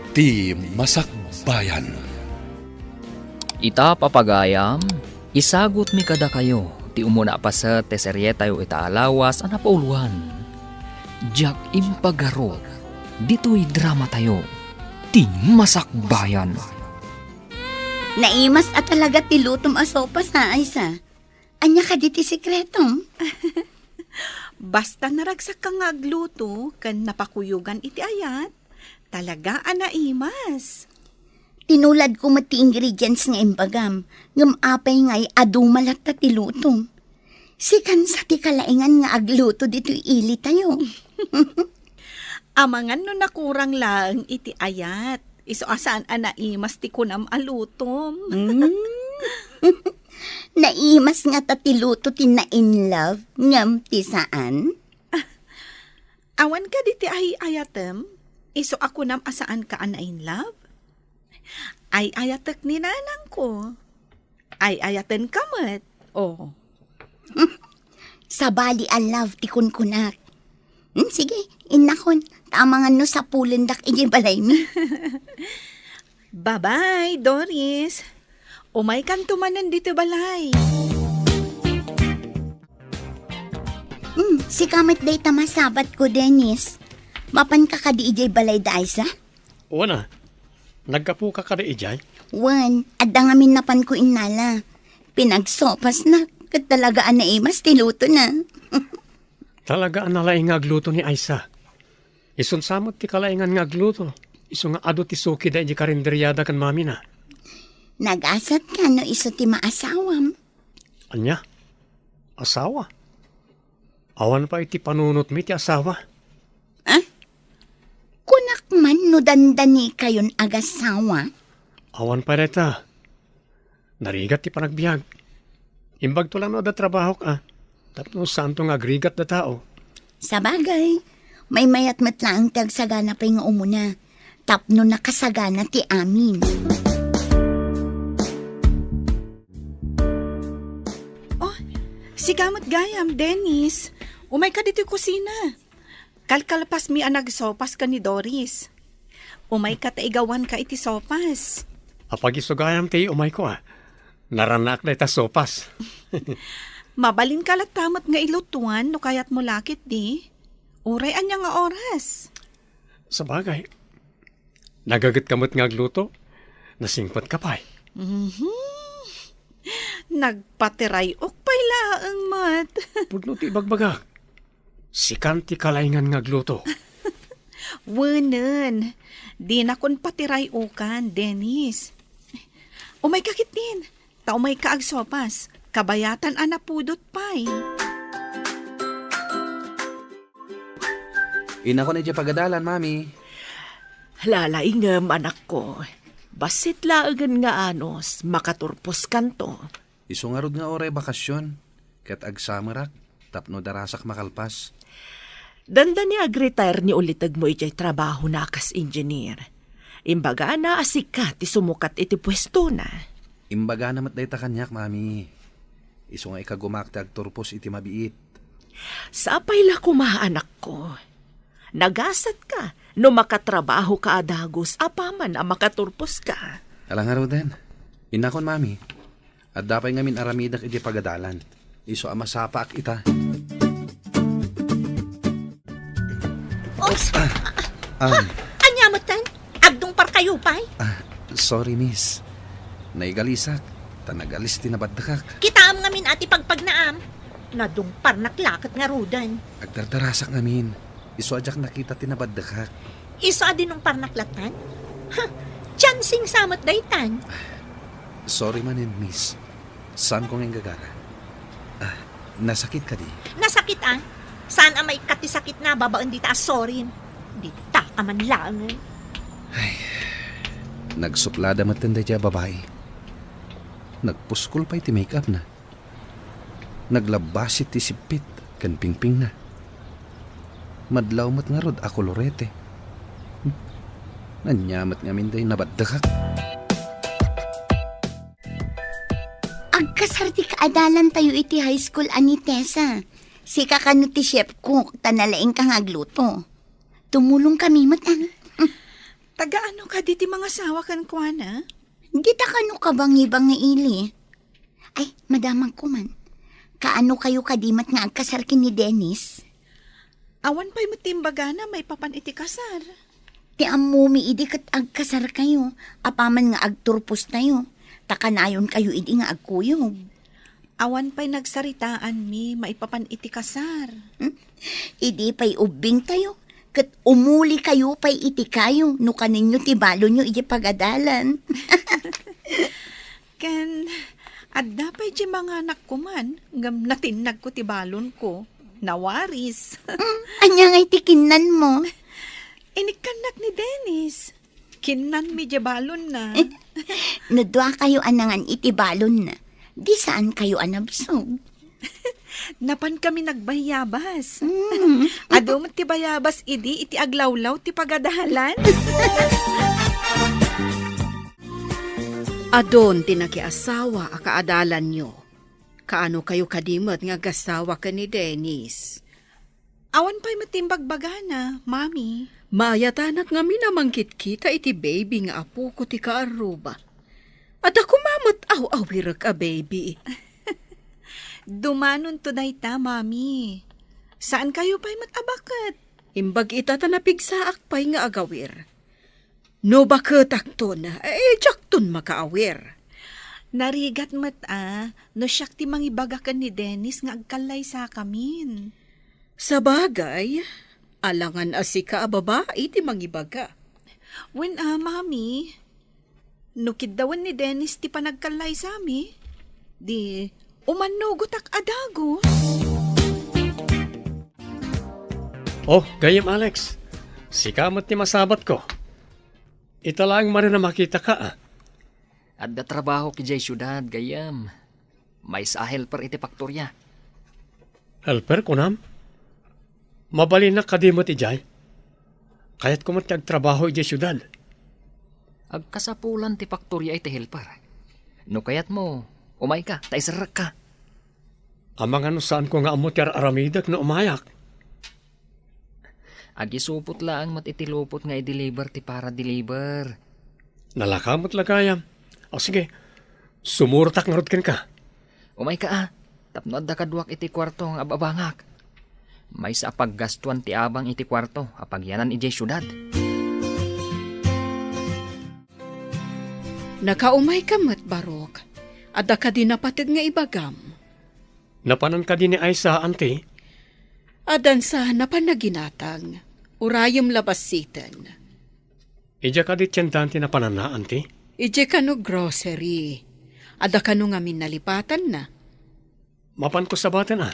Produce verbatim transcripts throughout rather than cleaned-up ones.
Ti Masakbayan. Ita, papagayam, isagutmi kadakayo ti umuna a paset ti serietayo ita a lawas a napauluan. Diak impagarut ditoy dramatayo, Ti Masakbayan. Naimas a talaga ti lutom a sopas, ha, Aisa? Ania kadi ti sekretom? Basta naragsakka nga agluto ken napakuyogan iti ayat, talaga a naimas. Tinuladko met ti ingredients nga imbagam, ngem apay ngay a duma latta ti lutom? Sikan sa ti kalaingan nga agluto ditoy ilitayo. Amangan no nakurang laeng iti ayat, isu a saan a naimas ti kunam a lutom. Mm. Naimas ngata ti luto ti na-in love ngem ti saan? Awan kadi ti ay-ayatem, isu a kunam a saanka a na-in love? Ay-ayatek ni nanangko. Ay-ayatenka met. Oh. Sabali a love ti kunkunak. Hmm, sige, innakon. Ta amangan no sapulendak idiay balaymi. Bye-bye, Doris. Umaykanto manen ditoy balay. Hmm, sika met dayta masabatko, Dennis. Mapanka kadi idiay balay da Aisa? Wen a, naggapuka kadi idiay? Wen, adda ngamin napanko innala. Pinagsopasna, ket talaga a naimas ti lutona. Talaga a nalaing nga agluto ni Aisa. Isun sa met ti kalaingan nga agluto. Isu nga adu ti sukida idiay karinderiada ken mamina. Nagasatka no isu ti maasawam. Ania? Asawa? Awan pay ti panunotmi ti asawa. Ah? Kunak man no dandanikayon agasawa? Awan pay dayta. Narigat ti panagbiag. Imbagto lang no adda trabahok a. Tapno saanto nga agrigat da tao. Sabagay, maymayat met laeng ti agsagana pay nga umuna. Tapno nakasagana ti amin. Oh, sika met gayam, Dennis. Umayka ditoy kusina. Kalkalpasmi a nagsopas ken ni Doris. Umayka ta igawanka iti sopas. Apag-isu gayam ti umayko a. Naranaak dayta sopas. Mabalinka latta met nga ilutuan no kayatmo la ketdi. Uray ania nga oras? Sabagay, nagagetka met nga agluto. Nasingpetka pay. Mhm. Nagpatiray-ok pay laeng met. Pudno ti ibagbagak. Sikan ti kalaingan nga agluto. Wenen, dinakon patiray-okan, Dennis. Umayka ketdin, ta umayka agsopas, kabayatan a napudot pay. Innakon idiay pagadalan, Mami. Lalaingem, anakko. Bassit laengen nga anus, makaturposkanto. Isu ngarud nga uray bakasyon, ket agsamerak tapno darasak makalpas. Dandani ag-retire ni ulitegmo idiay trabahona a kas engineer. Imbagana a sika ti sumukat iti puestona. Imbagana met dayta kaniak, Mami. Isu nga ikagumaak ti agturpos iti mabiit. Sapay la koma, anakko. Nagasatka no makatrabahoka a dagus apaman a makaturposka. Ala ngaruden, innakon, Mami. Adda pay ngamin aramidek idiay pagadalan. Isu a masapaak ita. Oops! Ah, ah. Ania metten? Agdungparkayo pay? Ah, sorry, miss. Naigalisak, ta nagalis ti nabaddekak. Kitaem ngamin a ti pagpagnaam. Nadungparnak la ket ngaruden. Agdardarasak ngamin. Isu a diak nakita ti nabaddekak. Isu a dinungparnak lattan? Ha, chancing sa met daytan. Sorry manen, miss. Saanko nga inggagara. Ah, nasakit kadi? Nasakit, ah. Saan a maikkat ti sakitna babaen dita a sorry? Dita ka man laengen. Ay, nagsuplada metten daydiay a babai. Nagpuskol pay ti make-upna. Naglabbasi ti sippit ken pingpingna. Madlaw met ngarud a kolorete. Hmm. Ania met ngamin dayta nabaddekak. Agkasar ti kaadalantayo iti high school a ni Tessa. Sika kano ti chef cook, ta nalaingka nga agluto. Tumulongkami met, ah. Hmm. Tagaano kadi ti mangasawa kenkuana? Dita kano kabangibangi ili. Ay, madamagko man. Kaano kayo kadi met nga agkasar ken ni Dennis? Awan pay met ti imbagana maipapan iti kasar. Ti ammomi idi ket agkasar kayo, apaman nga agturpos tayo, ta kanayon kayo idi nga agkuyog. Awan pay nagsaritaanmi maipapan iti kasar. Hmm? Idi pay ubbing tayo, ket umuli kayo pay iti kayo no kanenyo ti balonyo iti pagadalan. Ken, adda pay ti manganak ko man, ngem natinnagko ti balonko. Nawaris. Mm, ania ngay ti kinnanmo? Inikkannak ni Dennis. Kinnanmi diay balonna. No dua kayo a nangan iti balonna, di saan kayo a nabsog. Napan kami nagbayabas. Mm. Adu met ti bayabas idi iti aglawlaw ti pagadalan. Adun ti nakiasawa a kaadalanyo. Kaano kayo kadi met nga agasawa ken ni Dennis? Awan pay met ti imbagbagana, Mami. Maayatanak ngamin a mangkitkita iti baby nga apoko ti kaarruba. Adda koma met aw-awirek a baby. Dumanonto dayta, Mami. Saan kayo pay met a baket? Imbag ita ta napigsaak pay nga agawir. No baketakton, eh, diakton makaawir. Narigat met a, no siak ti mangibaga ken ni Dennis nga agkallaysakamin. Sabagay, alangan a sika a babai ti mangibaga. Wen a, Mami, no kiddawen ni Dennis ti panagkallaysami, di umannugotak a dagus. Oh, gayyem Alex, sika met ti masabatko. Ita laeng manen a makitaka, a. Adda trabahok idiay siudad, gayyem. Maysa a helper iti faktoria. Helper, kunam? Mabalinak kadi met idiay? Kayatko met ti agtrabaho idiay siudad. Agkasapulan ti faktoria iti helper. No kayatmo, umayka, ta iserrekka. Amangan no saanko nga ammo ti ar-aramidek no umayak. Agisupot laeng met iti lupot nga i-deliver ti para-deliver. Nalaka met la gayam. O sige, sumurotak ngarud kenka. Umayka a, tapno adda kaduak iti kuarto nga ababangak. Maysa a paggastuan ti abang iti kuarto a pagyanan idiay siudad. Nakaumayka met, Barok. Adda kadi napateg nga ibagam? Napanan kadi ni Aisa, Auntie? Addan sa napan naginatang. Urayem la bassiten. Idiay kadi tiendaen ti napananna, Auntie? Idiay kano grocery. Adda kano ngamin nalipatanna? Mapanko sabaten a.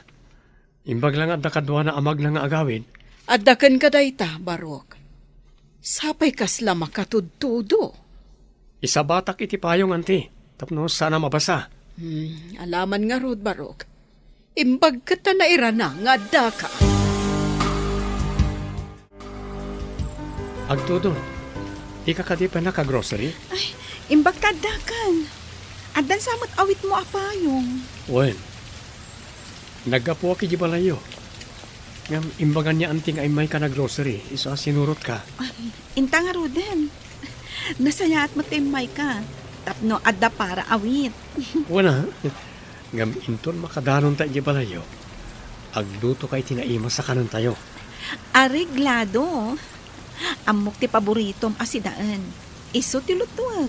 Imbag la nga adda kaduana a magna nga agawid. Adda kenka dayta, Barok. Sapay kasla makatudtudo. Isabatak iti payong, Auntie, tapno saan a mabasa. Hmm, alaman ngarud, Barok. Imbag ket ta nairana nga addaka. Agtudon, dika kadi pay naka-grocery? Ay, imbag ta addakan. Addan sa met awitmo a payong. Wen, naggapuak idiay balayyo. Ngem imbagan ni Auntie nga immayka nag-grocery, isu a sinurotka. Ay, inta ngaruden. Nasayaat met ta immayka. Tapno adda para awit. Wen a. Ngem inton makadanonta idiay balayyo, aglutoka iti naimas a kanentayo. Areglado. Ammok ti paboritom a sidaen. Isu ti lutuek.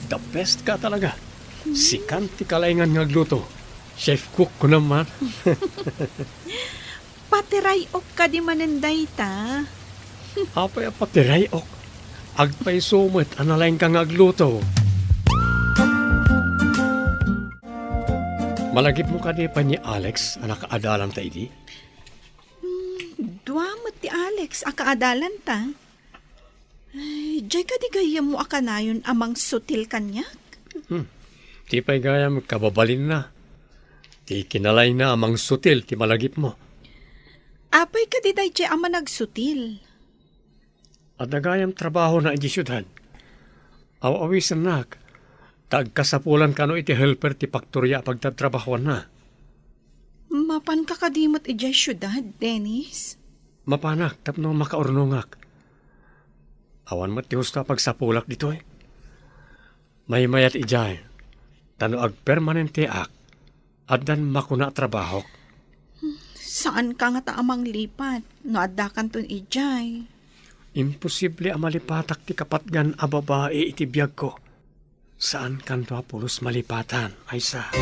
The best ka talaga. Hmm. Sikan ti kalaingan nga agluto. Chef cook ko naman. Patiray-ok kadi manen dayta? Apay a patiray-ok? Agpayso met a nalaingka nga agluto. Malagipmo kadi pay ni Alex a nakaadalanta idi? Hmm, dua met ti Alex a kaadalanta. Ay, diay kadi gayyemmo a kanayon a mangsutil kaniak? Hmm. Ti pay gayam kababalinna. Ti kinalayna a mangsutil ti malagipmo. Apay kadi daydiay a managsutil? Adda gayam trabahona idiay siudad. Aw-awisennak, ta agkasapulan kano iti helper ti paktoria a pagtatrabahoanna. Mapanka kadi met idiay siudad, Dennis? Mapanak tapno makaurnongak. Awan met ti husto a pagsapulak ditoy. Maymayat idiay, ta no agpermanenteak, addan makuna a trabahok. Saanka ngata a manglipat no addakanton idiay. Imposible a malipatak ti kapatgan a babai iti biagko. Saankanto a pulos malipatan, Aisa.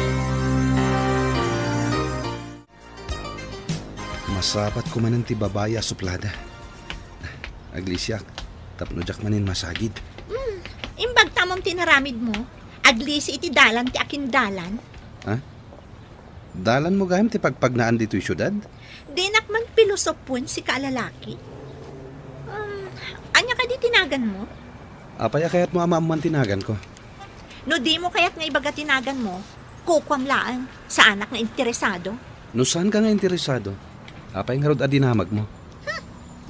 Masabatko manen ti babai a suplada. Aglisiak, tapno diak manen masagid. Hmm, imbag tamom ti naramidmo. Aglisi iti dalan ti akindalan. Ha? Dalanmo gayam ti pagpagnaan ditoy siudad? Dinak man pilosopoen, sika a lalaki. Um, ania kadi ti naganmo? Apay a kayatmo a maammoan ti naganko? No dimo kayat nga ibaga ti naganmo, kukuam laeng. Saanak nga interesado. No saanka nga interesado, apay ngarud a dinamagmo? Hmm,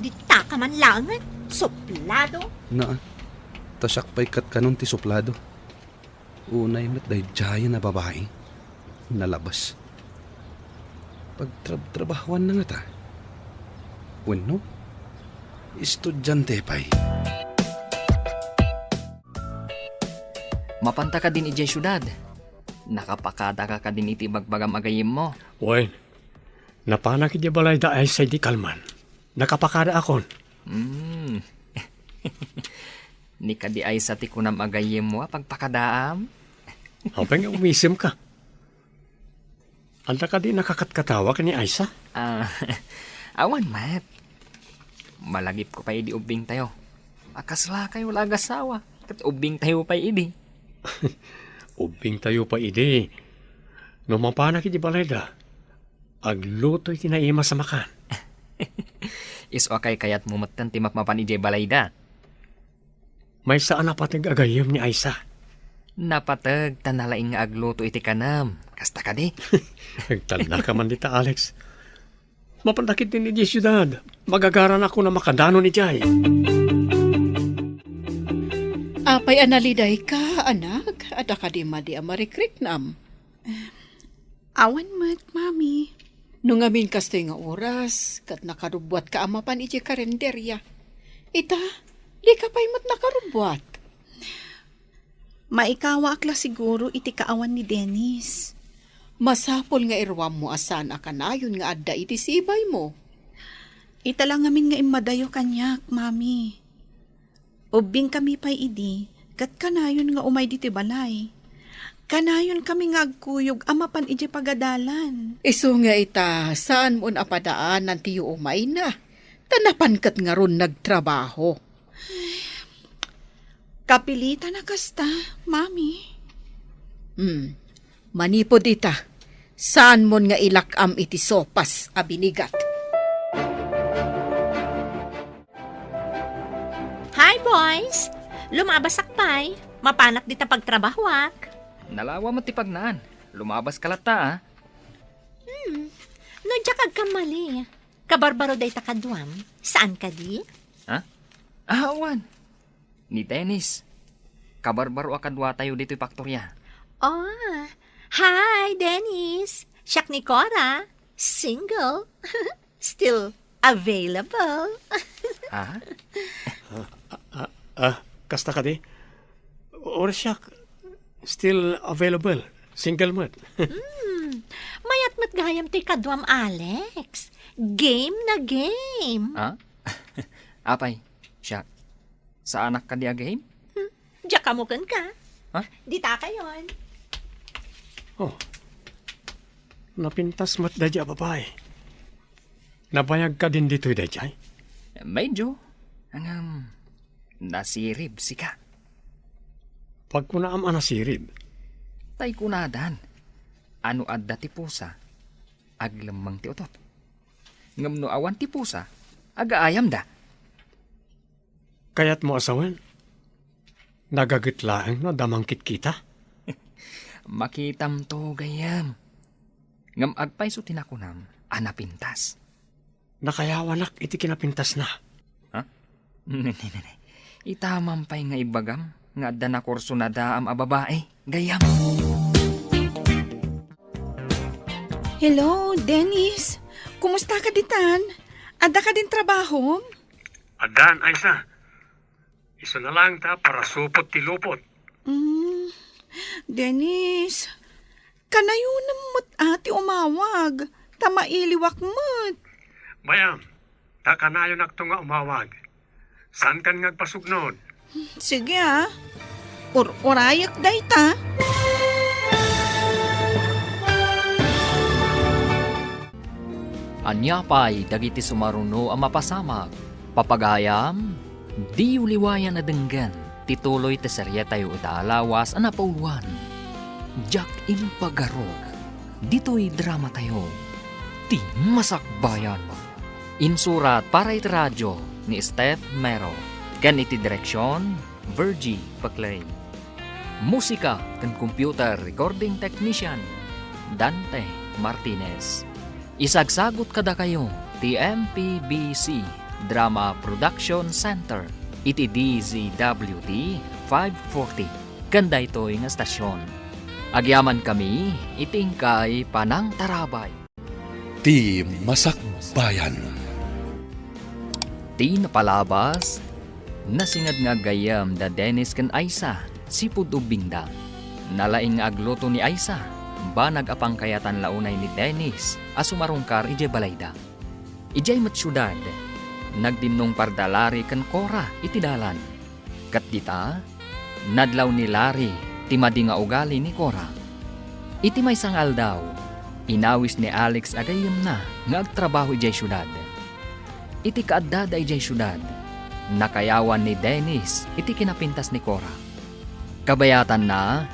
ditaka man laengen. Suplado. Naa, ta siak pay ket kanon ti suplado. Unay met daydiayen a babai. Nalabas. Pagtrabtrabahoanna ngata? Wenno, estudiante pay? Mapanta kadin idiay siudad? Nakapakadaka kadin iti ibagbagam a gayyemmo? Wen, napanak idiay balayda Aisa idi kalman. Nakapakadaakon. Hmm. Ni kadi Aisa ti kunam a gayyemmo a pagpakadaam? Apay nga umisemka? Adda kadi nakakatkatawa ken ni Aisa? Ah, awan met. Malagipko pay idi ubbingtayo. A kaslakayo la agasawa, ket ubbingtayo pay idi. Ubbingtayo pay idi. No mapanak idiay balayda, agluto iti naimas a makan. Isu a kaykayatmo metten ti mapmapan idiay balayda. Maysa a napateg a gayyem ni Aisa. Napateg ta nalaing nga agluto iti kanem. Kasta kadi? Agtalnaka man dita, Alex. Mapantak iti idiay siudad. Magagaranakon a makadanon idiay. Apay a nalidayka, anak? Adda kadi madi a marikriknam? Awan met, Mami. No ngamin kastoy nga oras, ket nakarubbuatka a mapan idiay karinderia. Ita, dika pay met nakarubbuat. Maikawaak la siguro iti kaawan ni Dennis. Masapul nga iruammo a saan a kanayon nga adda iti sibaymo. Ita la ngamin nga immadayo kaniak, Mami. Ubbingkami pay idi, ket kanayon nga umay ditoy balay. Kanayonkami nga agkuyog a mapan idiay pagadalan. Isu nga ita, saanmon a padaanan ti umayna, ta napan ket ngarud nagtrabaho. Kapilitan a kasta, Mami. Hmm. Manipud ita, saanmon nga ilak-am iti sopas a binigat. Hi, boys! Lumabasak pay. Mapanak dita pagtrabahoak. Nalawa met ti pagnaan. Lumabaska latta, a. Hmm. No diak agkamali, kabarbaro dayta kaduam. Saan kadi? Ha? Ah, awan. Ni Dennis. Kabarbaro a kaduatayo ditoy paktoria. Ah, hi, Dennis. Siak ni Cora. Single. Still available. Ha? Ah, ah, ah, kasta kadi? Or siak, still available. Single met. Hmm. Mayat met gayam ti kaduam, Alex. Game na game. Ha? Apay, siak. Saanak kadi a game? Hmm. Diak ammo kenka. Ha? Ditakayon. Oh. Napintas met daydiay a babai. Nabayag kadin ditoy daydiay? Medyo. Ngem, nasirib sika. Pagkunaam a nasirib? Tay kunadan, a no adda ti pusa, aglemmeng ti utot. Ngem no awan ti pusa, agaayamda. Kayatmo a sawen? Nagaget laeng no adda mangkitkita? Makitamto, gayyem. Ngem agpayso ti nakunam a napintas. Nakayawanak iti kinapintasna. Ha? Ne, ne, ne, ne. Ita man pay nga ibagam nga adda nakurso nadaam a babai, gayyem. Hello, Dennis. Kumusta ka ditan? Adda kadin trabahom? Addan, Aisa. Isu na lang ta parasupot ti lupot. Mm, Dennis, kanayonem met a ti umawag, ta mailiwak met. Bay-am, ta kanayonakto nga umawag. Saankan nga agpasugnod? Sige, ah. Ur-urayek dayta. Ania pay dagiti sumaruno a mapasamak? Papagayam, diyo liwayan a denggen ti tuloy ti serietayo ita a lawas a napauluan, Diak Impagarok. Ditoy dramatayo, Ti Masakbayan. Insurat para iti radio ni Steph Mero, ken iti direksion, Virgie Paclay. Musika ken computer recording technician, Dante Martinez. Isagsagut kadakayo ti M P B C Drama Production Center iti D Z W T five forty ken daytoy nga estasion. Agyamankami iti inkay panangtarabay. Ti Masakbayan. Ti napalabas, nasinged nga aggayyem da Dennis ken Aisa, sipud ubbingda. Nalaing nga agluto ni Aisa, banag a pangkayatan la unay ni Dennis a sumarungkar idiay balayda. Idiay met siudad, nagdinnungparda Larry ken Cora iti dalan. Ket dita, nadlaw ni Larry ti madi nga ugali ni Cora. Iti maysa nga aldaw, inawis ni Alex a gayyemna nga agtrabaho idiay siudad. Iti kaaddada idiay siudad, nakayawan ni Dennis iti kinapintas ni Cora. Kabayatanna,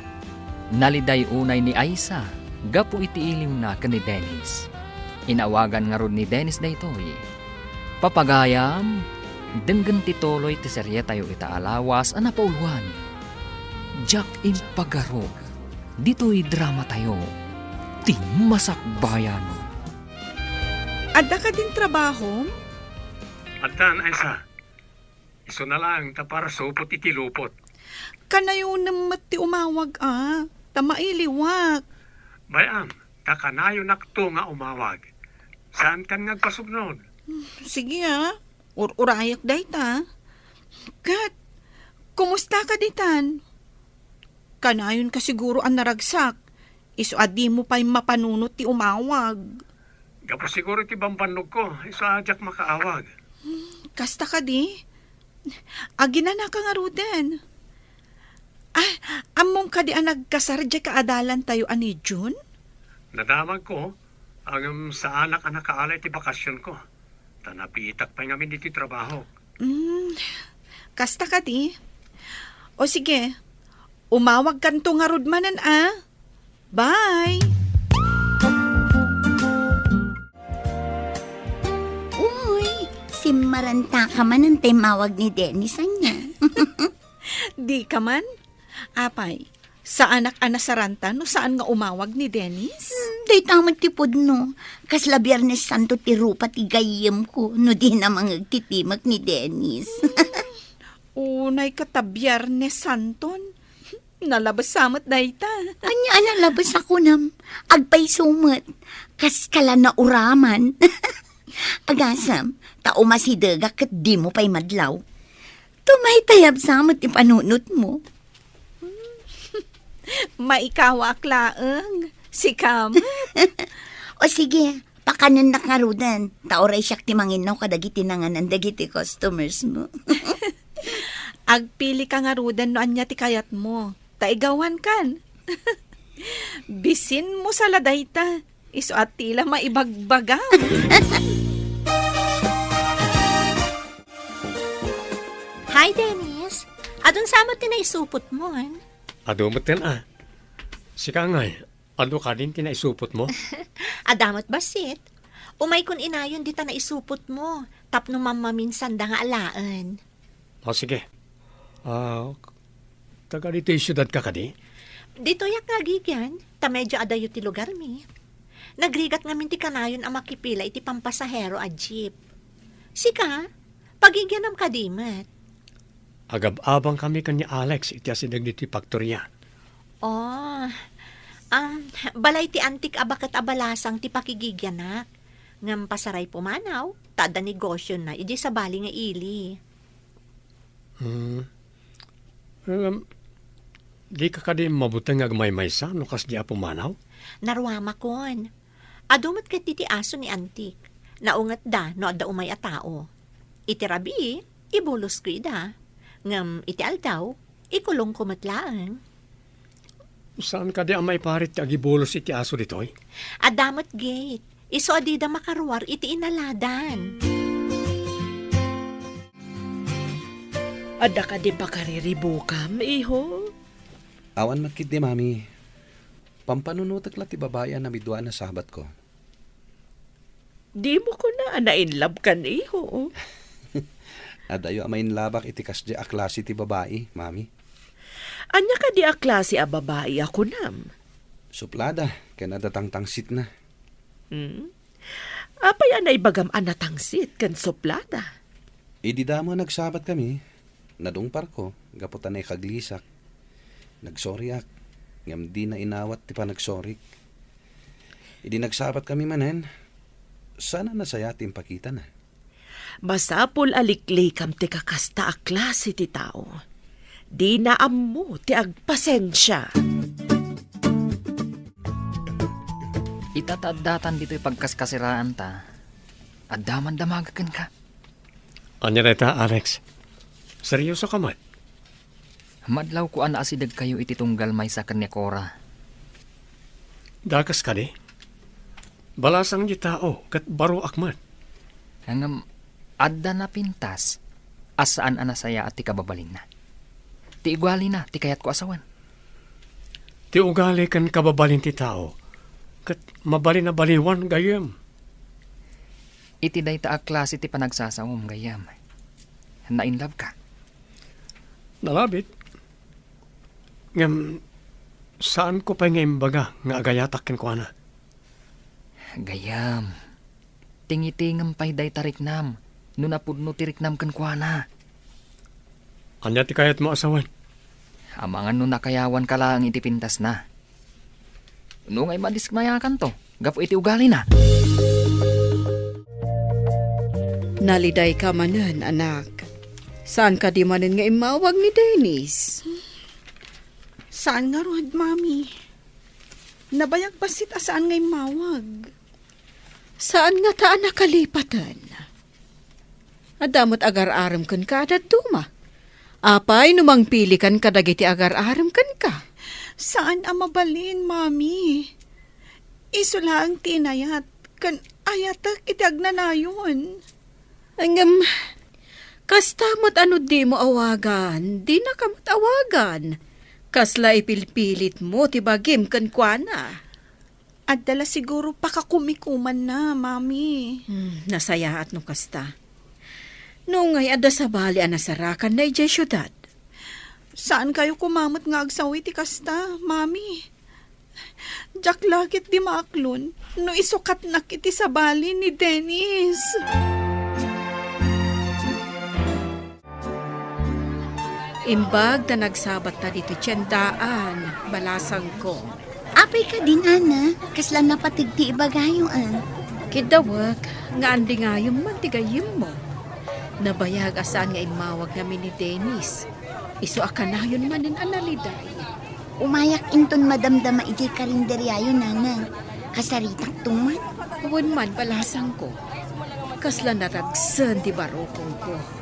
naliday unay ni Aisa gapu iti iliwna ken ni Dennis. Inawagan ngarud ni Dennis daytoy. Papagayam, denggen ti tuloy ti serietayo ita a lawas a napauluan. Diak Impagarok, ditoy dramatayo, Ti Masakbayan. Adda kadin trabahom? Addan, Aisa. Isu na lang ta parasupot iti lupot. Kanayonem met ti umawag a, ta mailiwak. Bay-am, ta kanayonakto nga umawag. Saankan nga agpasugnod? Sige a, ur-urayek dayta. Ket, kumusta ka ditan? Kanayonka siguro a naragsak, isu a dimo pay mapanunot ti umawag. Gapu siguro iti bambannogko, isu a diak makaawag. Hmm, kasta kadi? Aginanaka ngaruden. Ah, ammom kadi a nagkasar diay kaadalantayo a ni June? Nadamagko, ngem saanak a nakaala iti bakasionko. Ta nabiitak pay ngamin iti trabahok. Hmm, kasta kadi? O sige, umawagkanto ngarud manen a. Bye! Uy, simmaranta ka manen ta immawag ni Dennis ania. Dika man? Apay, saanak a nasaranta no saan nga umawag ni Dennis? Hmm, dayta met ti pudno. Kasla Biernes Santo ti rupa ti gayyemko no di namangeg ti timek ni Dennis. Unay ka ta Biernes Santon. Nalabes sa met dayta. Ania a nalabes a kunam? Agpayso met. Kaska la nauraman. Agasem, ta umasidegak ket dimo pay madlaw. Tumaytayab sa met ti panunotmo. Maikawaak laeng. Sika met. O sige, pakanennak ngaruden. Ta uray siak ti manginnaw kadagiti nanganan dagiti customers mo. Agpili ka ngaruden no ania ti kayatmo. Ta igawankan. Bisin mo sa la dayta. Isu a ti la maibagbagam. Hi, Dennis. Adun sa met ti naisupotmon? Adu metten a. Sika ngay, adu kadin ti naisupotmo? Adda met bassit. Umaykon inayon dita naisupotmo. Tapno mammaminsanda nga alaen. O, sige. Ah, taga ditoy siudad ka kadi? Ditoyak nga agigian, ta medyo adayo ti lugarmi. Nagrigat ngamin ti kanayon a makipila iti pampasahero a jeep. Sika, pagigianam kadi met? Agab-abangkami ken ni Alex iti asideg ditoy faktoria. Oh, um, balay ti antik a baket a balasang ti pakigigianak. Ngem pasaray pumanaw, ta adda negosiona idiay sabali nga ili. Hmm. Ngem, dika kadi mabuteng nga agmaymaysa no kasdi a pumanaw? Naruamakon. Adu met ketdi ti aso ni Antik. Naungetda no adda umay a tao. Iti rabii, ibulosko ida. Ngem iti aldaw, ikulongko met laeng. Saan kadi a maiparit ti agibulos iti aso ditoy? Adda met gate. Isu a dida makaruar iti inaladan. Adda kadi pakariribukam, iho? Awan met ketdi, Mami. Pampanunotek la ti babai a namidua a nasabatko. Dimo kuna a nainlabkan, iho? Adayo a mainlabak iti kasdi a klase ti babai, Mami. Ania kadi a klase a babai a kunam? Suplada, ken adda tangtangsitna. Hmm? Apay a naibagam a natangsit ken suplada? Idi damo a nagsabat kami, nadungparko gapu ta naikaglisak. Nagsoriak, ngem dina inawat ti panagsorik. Idi nagsabat kami manen, saan a nasayaat ti impakitana. Masapul a liklikam ti kakasta a klase ti tao. Dina ammo ti agpasensia. Ita ta addatan ditoy pagkaskasiraanta, adda man damaga kenka. Ania dayta, Alex? Serioso ka met? Madlawko a naasidegkayo iti tunggal maysa ken ni Cora. Dakes kadi? Balasang ti tao ket baroak met. Ngem adda napintas a saan a nasayaat ti kababalinna. Ti ugalina ti kayatko a sawen. Ti ugali ken kababalin ti tao ket mabalin a baliwan, gayyem. Iti dayta a klase ti panagsasawem, gayyem, nainlabka. Nalabit. Ngem, saanko pay nga imbaga nga agayatak kenkuana. Gayyem, tingitingem pay dayta riknam no napudno ti riknam kenkuana. Ania ti kayatmo a sawen? Amangan no nakayawanka laeng iti pintasna. No ngay madismayakanto gapu iti ugalina. Nalidayka manen, anak. Saan kadi manen nga immawag ni Dennis? Saan ngarud, Mami. Nabayag bassit a saan nga immawag. Saan ngata a nakalipaten? Adda met agar-arem kenka a dadduma. Apay no mangpilikan kadagiti agar-arem kenka? Saan a mabalin, Mami. Isu laeng ti inayat ken ayatek iti agnanayon. Ngem, kasta met a no dimo awagan, dinaka met awagan. Kasla ipilpilitmo ti bagim kenkuana. Adda la siguro pakakumikumanna, Mami. Hmm, nasayaat no kasta. No ngay adda sabali a nasarakanna idiay siudad. Saankayo koma met nga agsaw iti kasta, Mami. Diak la ketdi maaklon no isukatnak iti sabali ni Dennis. Imbag ta nagsabatta ditoy tiendaan, balasangko. Apay kadi, nana, kasla napateg ti ibagayo, a? Kiddawek nga andingayem man ti gayyemmo. Nabayag a saan nga immawag ngamin ni Dennis. Isu a kanayon manen a naliday. Umayak inton madamdama idiay karinderiayo, nana. Kasaritakto man. Wen man, balasangko. Kasla naragsen ti barukongko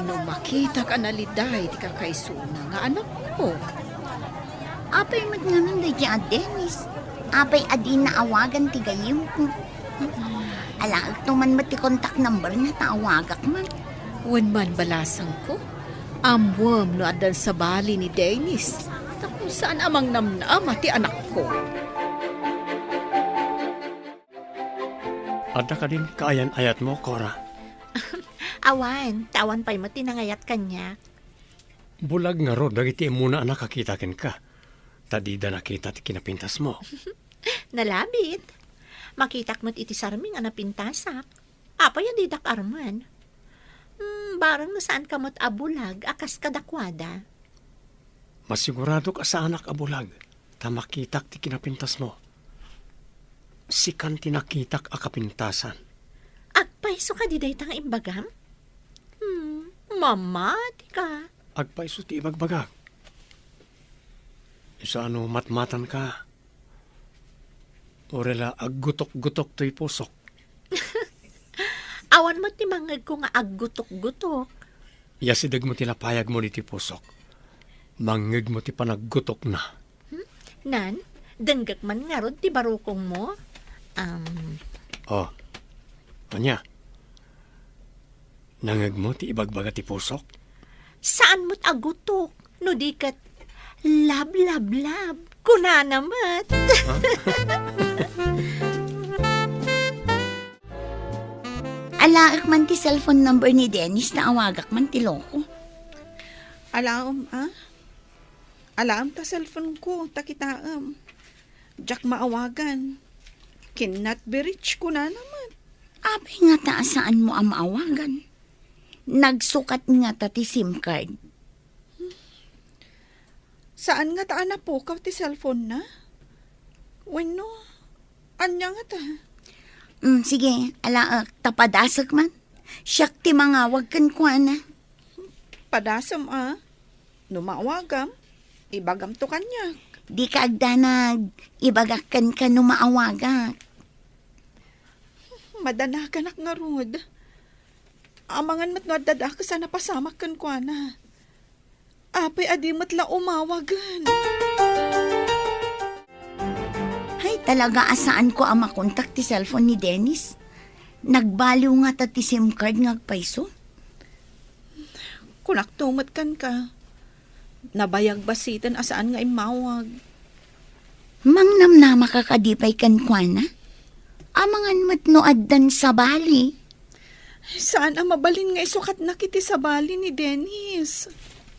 no makitak a naliday ti kakaisuna nga anakko. Apay met ngamin daydiay a Dennis? Apay a dina awagan ti gayyemko? Alaekto man met ti contact numberna ta awagak man. Wen man, balasangko, ammoem no addan sabali ni Dennis tapno saan a mangnamnama ti anakko. Adda kadin kaayan-ayatmo, Cora? Awan, ta awan pay met ti nangayat kaniak. Bulag ngarud dagiti immuna a nakakita kenka, ta dida nakita ti kinapintasmo. Nalabit. Makitak met iti sarming a napintasak. Apay a didak armen? Hmm, bareng no saanka met a bulag a kas kadakuada. Masiguradok a saanak a bulag ta makitak ti kinapintasmo. Sikan ti nakitak a kapintasan. Agpayso kadi dayta nga imbagam? Hmm, mamatika. Agpayso ti ibagbagak. Isu a no matmatanka, uray la aggutok-gutok toy pusok. Awan met ti mangngegko nga aggutok-gutok. Yasidegmo ti napayagmo ditoy pusok. Mangngegmo ti panaggutokna. Hmm? Nan, denggek man ngarud ti barukongmo? Um. Oh. Ania? Nangngegmo ti ibagbaga ti pusok? Saan met a gutok, no di ket love, love, love, kunana met. Alaek man ti cellphone number ni Dennis ta awagak man ti loko. Alaem, a? Alaem ta cellphone ko, ta kitaem. Diak maawagan. Cannot be reached, kunana met. Apay ngata a saanmo a maawagan? Nagsukat ngata ti SIM card? Saan ngata a napukaw ti cellphone na? Wenno, ania ngata? Mm, sige, alaek, ta padasek man. Siak ti mangawag kenkuana. Padasem a. No maawagam, ibagamto kaniak. Dika agdanag, ibagak kenka no maawagak. Madanaganak ngarud. Amangan met no adda dakes a napasamak kenkuana. Apay a di met la umawagen? Hay, talaga a saanko a makontak ti cellphone ni Dennis. Nagbaliw ngata ti SIM card nga agpayso. Kunakto met kenka. Nabayag bassiten a saan nga immawag. Mangnamnamaka kadi pay kenkuana? Amangan met no addan sabali. Saan a mabalin nga isukatnak iti sabali ni Dennis.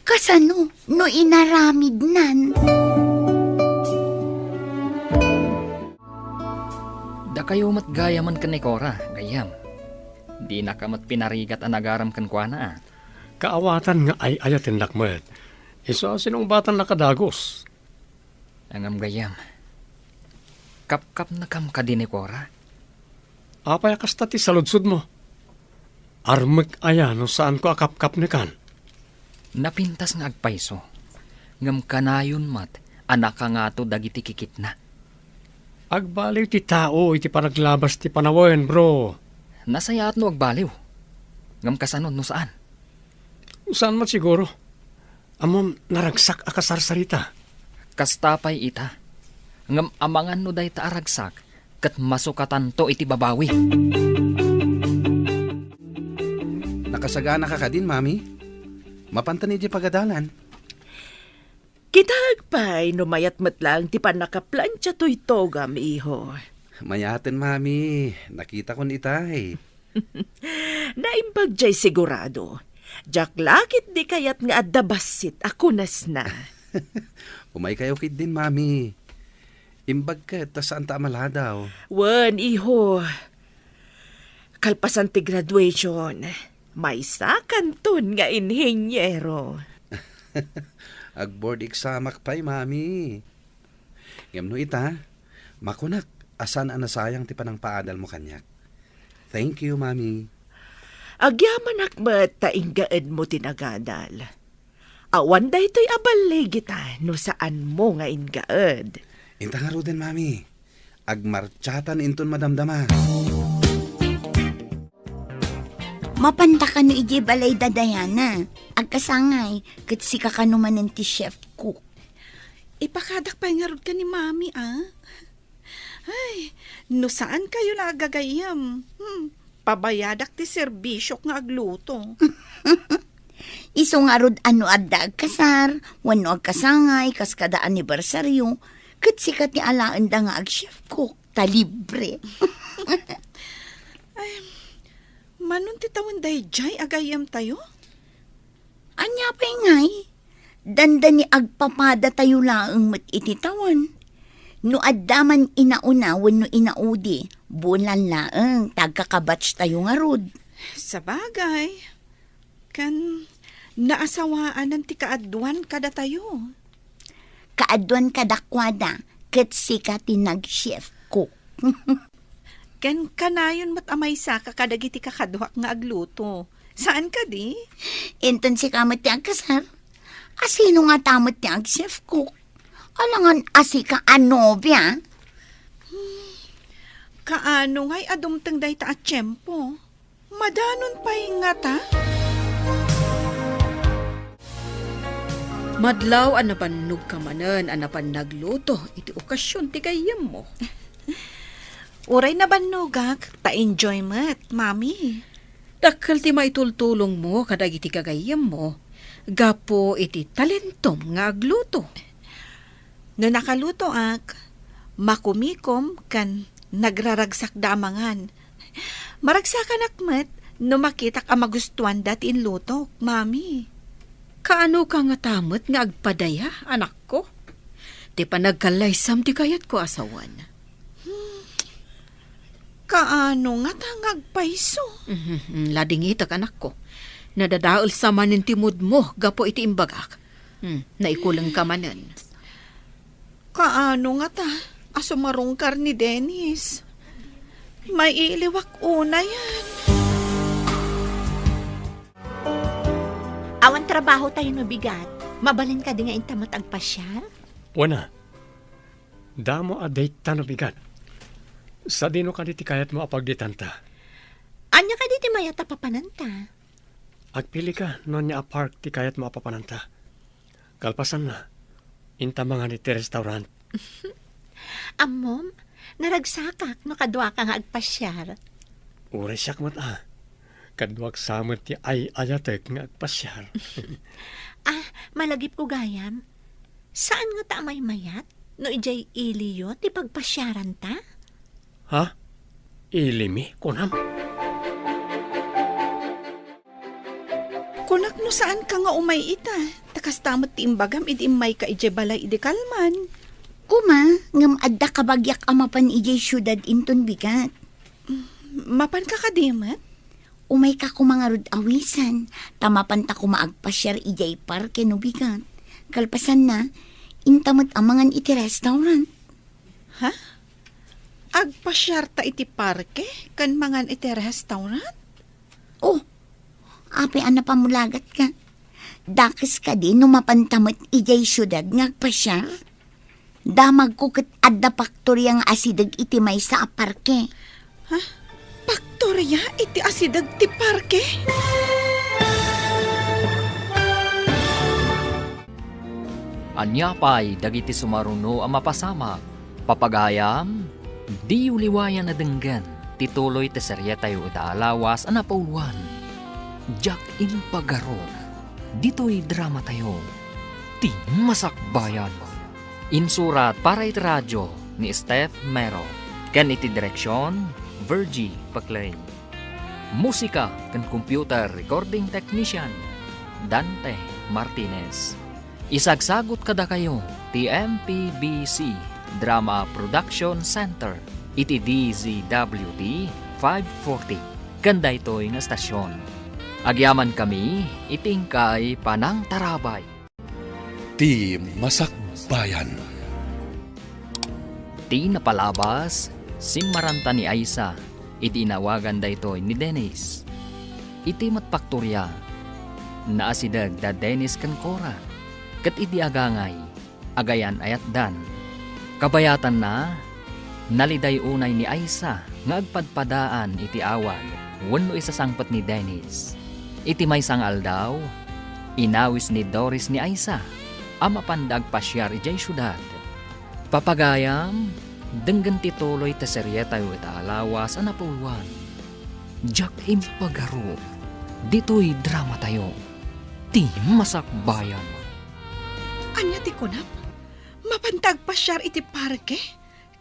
Kasano no inaramidnan? Dakayo met gayamen ken ni Cora, gayyem. Dinaka met pinarigat a nagaram kenkuana, a. Kaawatan nga ay-ayatennak met. Isu a sinungbatannaka dagus. Ngem gayyem, kapkapnekam kadi ni Cora? Apay a kasta ti saludsodmo? Armek aya no saanko a kapkapnekan? Napintas nga agpayso, ngem kanayon met a nakangato dagiti kikitna. Agbaliw ti tao iti panaglabas ti panawen, bro. Nasayaat no agbaliw. Ngem kasano no saan? Saan met siguro. Ammom, naragsak a kasarsarita. Kasta pay ita. Ngem amangan no dayta a ragsak ket masukatanto iti babawi. Nakasaganaka kadin, Mami? Mapanten idiay pagadalan. Kitaek pay no mayat met laeng ti pannakaplantia toy togam, iho. Mayaten, Mami. Nakitakon itay. Naimbag jay sigurado. Diak la ketdi kayat nga adda bassit a kunasna. Umaykayo ketdin, Mami. Imbag ket ta saanta a maladaw. Wen, iho. Kalpasan ti graduation, maysakanton nga inhiniero. Ag-board examak pay, Mami. Ngem no ita, makunak a saan a nasayang ti panangpaadalmo kaniak. Thank you, Mami. Agyamanak met ta inggaedmo ti nagadal. Awan daytoy a balligita no saanmo nga inggaed. Inta ngaruden, Mami. Agmartsaatan inton madamdama. Mapanta kano idiay balay da Diana. Agkasangay, ket sika kano manen ti chef cook. Ipakadak pay ngarud ken ni Mami, a? Ay, no saan kayo la agagayyem, hmm, pabayadak ti serbisiok nga agluto. Isu ngarud a no adda agkasar, wenno agkasangay, kas kada anibersaryo, ket sika ti alaenda nga ag-chef cook, ta libre. Ay, manon ti tawen daydiay a gayyemtayo? Ania pay ngay? Dandani agpapadatayo laeng met iti tawen. No adda man inauna wenno inaudi, bulan laeng ta agkakabatchtayo ngarud. Sabagay, ken naasawaanan ti kaaduan kadatayo. Kaaduan kadakuada, ket sika ti nag-chef cook. Ken kanayon met a maysaka kadagiti kakaduak nga agluto. Saan kadi? Inton sika met ti agkasar, a sino ngata met ti ag-chef cook? Alangan a sika a nobia? Kaano ngay a dumteng dayta a tiempo? Madanon pay ngata? Madlaw a nabannogka manen a napan nagluto iti okasion ti gayyemmo. Uray nabannogak, ta enjoy met, Mami. Dakkel ti maitultulongmo kadagiti gagayyemmo gapu iti talentom nga agluto. No nakalutoak, makumikom ken nagraragsakda a mangan. Maragsakanak met no makitak a magustuanda ti inlutok, Mami. Kaanoka ngata met nga agpadaya, anakko? Ti panagkallaysam ti kayatko a sawen. Kaano ngata nga agpayso? Mhm, ladingitek, anakko. Nadadaelsa manen ti moodmo gapu iti imbagak. Hmm, naikulengka manen. Kaano ngata a sumarungkar ni Dennis? Maiiliwak unayen. Awan trabaho tayo no bigat. Mabalin kadi nga inta met agpasiar? Wen a. Damo a date ta no bigat. Sadino kadi ti kayatmo a pagdetanta? Ania kadi ti mayat a papananta? Agpilika no ania a park ti kayatmo a papananta. Kalpasanna, inta mangan iti restaurant. Ammom, naragsakak no kaduaka nga agpasiar. Uray siak met a. Kaduak sa met ti ay-ayatek nga agpasiar. Ah, malagipko gayam. Saan ngata a maymayat no idiay iliyo ti pagpasiaranta? Ha? Ilimi, kunam? Kunak no saanka nga umay ita, ta kasta met ti imbagam idi immayka idiay balay idi kalman. Kuma, ngem adda kabagiak a mapan idiay siudad inton bigat. Mapanka kadi met? Umayka koma ngarud awisan, ta mapanta koma agpasiar idiay parke no bigat. Kalpasanna, inta met a mangan iti restaurant. Ha? Agpasiarta iti parke ken mangan iti restaurant? Oh, apay a napamulagatka? Dakes kadi no mapanta met idiay siudad nga agpasiar? Damagko ket adda paktoria nga asideg iti maysa a parke. Ha? Paktoria iti asideg ti parke? Ania pay dagiti sumaruno a mapasamak? Papagayam, diyo liwayan a denggen ti tuloy ti serietayo ita a lawas a napauluan, Diak Impagaro. Ditoy dramatayo, Ti Masakbayan. Insurat para iti radio ni Steph Mero, ken iti direksion, Virgie Paclay. Musika ken computer recording technician, Dante Martinez. Isagsagut kadakayo ti M P B C Drama Production Center iti D Z W T five forty ken daytoy nga estasion. Agyamankami iti inkay panangtarabay. Ti Masakbayan. Ti napalabas, simmaranta ni Aisa idi inawagan daytoy ni Dennis. Iti met paktoria, naasideg da Dennis ken Cora, ket idi agangay, agayan-ayatdan. Kabayatanna, naliday unay ni Aisa nga agpadpadaan iti awag wenno isasangpet ni Dennis. Iti maysa nga aldaw, inawis ni Doris ni Aisa a mapanda agpasiar idiay siudad. Papagayam, denggen ti tuloy ti serietayo ita a lawas a napauluan, Diak Impagaro. Ditoy dramatayo, Ti Masakbayan. Ania ti kunam? Mapanta agpasiar iti parke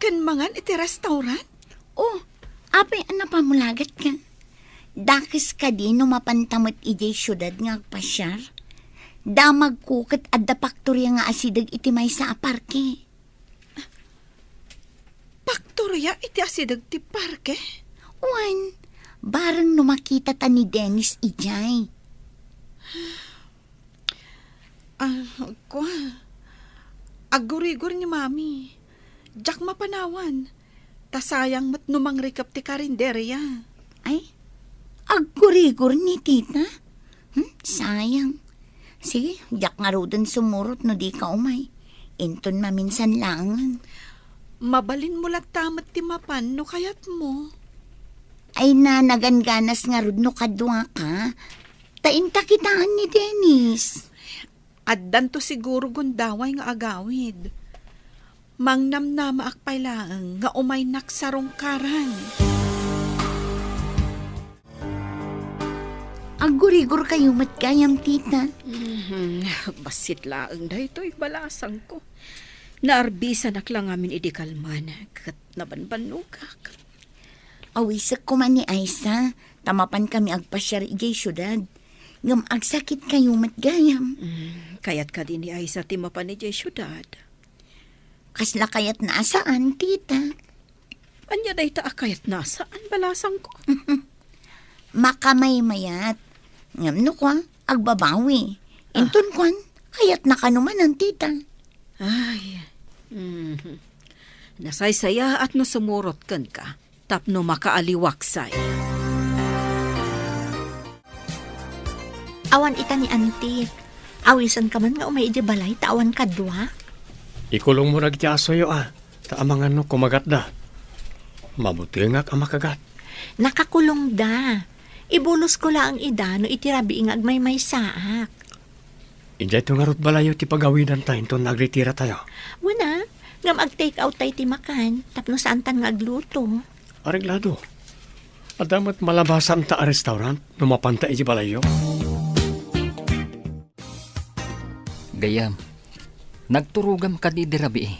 ken mangan iti restaurant? Oh, apay a napamulagatka? Dakes kadi no mapanta met idiay siudad nga agpasiar? Damagko ket adda paktoria nga asideg iti maysa a parke. Paktoria iti asideg ti parke? Wen, bareng no makitata ni Dennis idiay. Ah, kua. Aggurigor ni Mami. Diak mapanawan. Ta sayang met no mangrikep ti karinderia. Ay, aggurigor ni Tita? Hmm, sayang. Sige, diak ngaruden sumurot no dika umay. Inton maminsan laengen. Mabalinmo latta met ti mapan no kayatmo. Ay na, nagangganas ngarud no kaduaka. Ta inta kitaen ni Dennis. Addanto siguro gundaway nga agawid. Mangnamnamaak pay laeng nga umaynak sarungkaran. Aggurigor kayo met gayam, tita. Mhm. Bassit laeng daytoy balasangko. Naarbisanak la ngamin idi kalman, ket nabanbannogak. Awisek koma ni Aisa, ta mapan kami agpasiar idiay siudad. Ngem agsakit kayo met gayam. Mm, kayat kadi ni Aisa ti mapan idiay siudad? Kasla kayatna a saan, tita. Ania dayta a kayatna a saan, balasangko? Makamaymayat. Ngem no kua, agbabawi. Ah. Inton kuan, kayatna kano manen, tita. Ay. Mhm. Nasaysayaat no sumurot kenka tapno makaaliwaksay. Awan ita ni Anti. Awisenka man nga umay idiay balay ta awan kadua? Ikulongmo dagiti asoyo, a, ta amangan no kumagatda. Mabutengak a makagat. Nakakulongda. Ibulosko laeng ida no iti rabii nga agmaymaysaak. Idiayto ngarud balayyo ti pagawidanta inton nagritiratay. Wen a, ngem ag-take out tay ti makan, tapno saantan nga agluto. Areglado. Adda met malabasanta a restaurant no mapanta iti balayyo. Gayyem, nagturogam kadi idi rabii.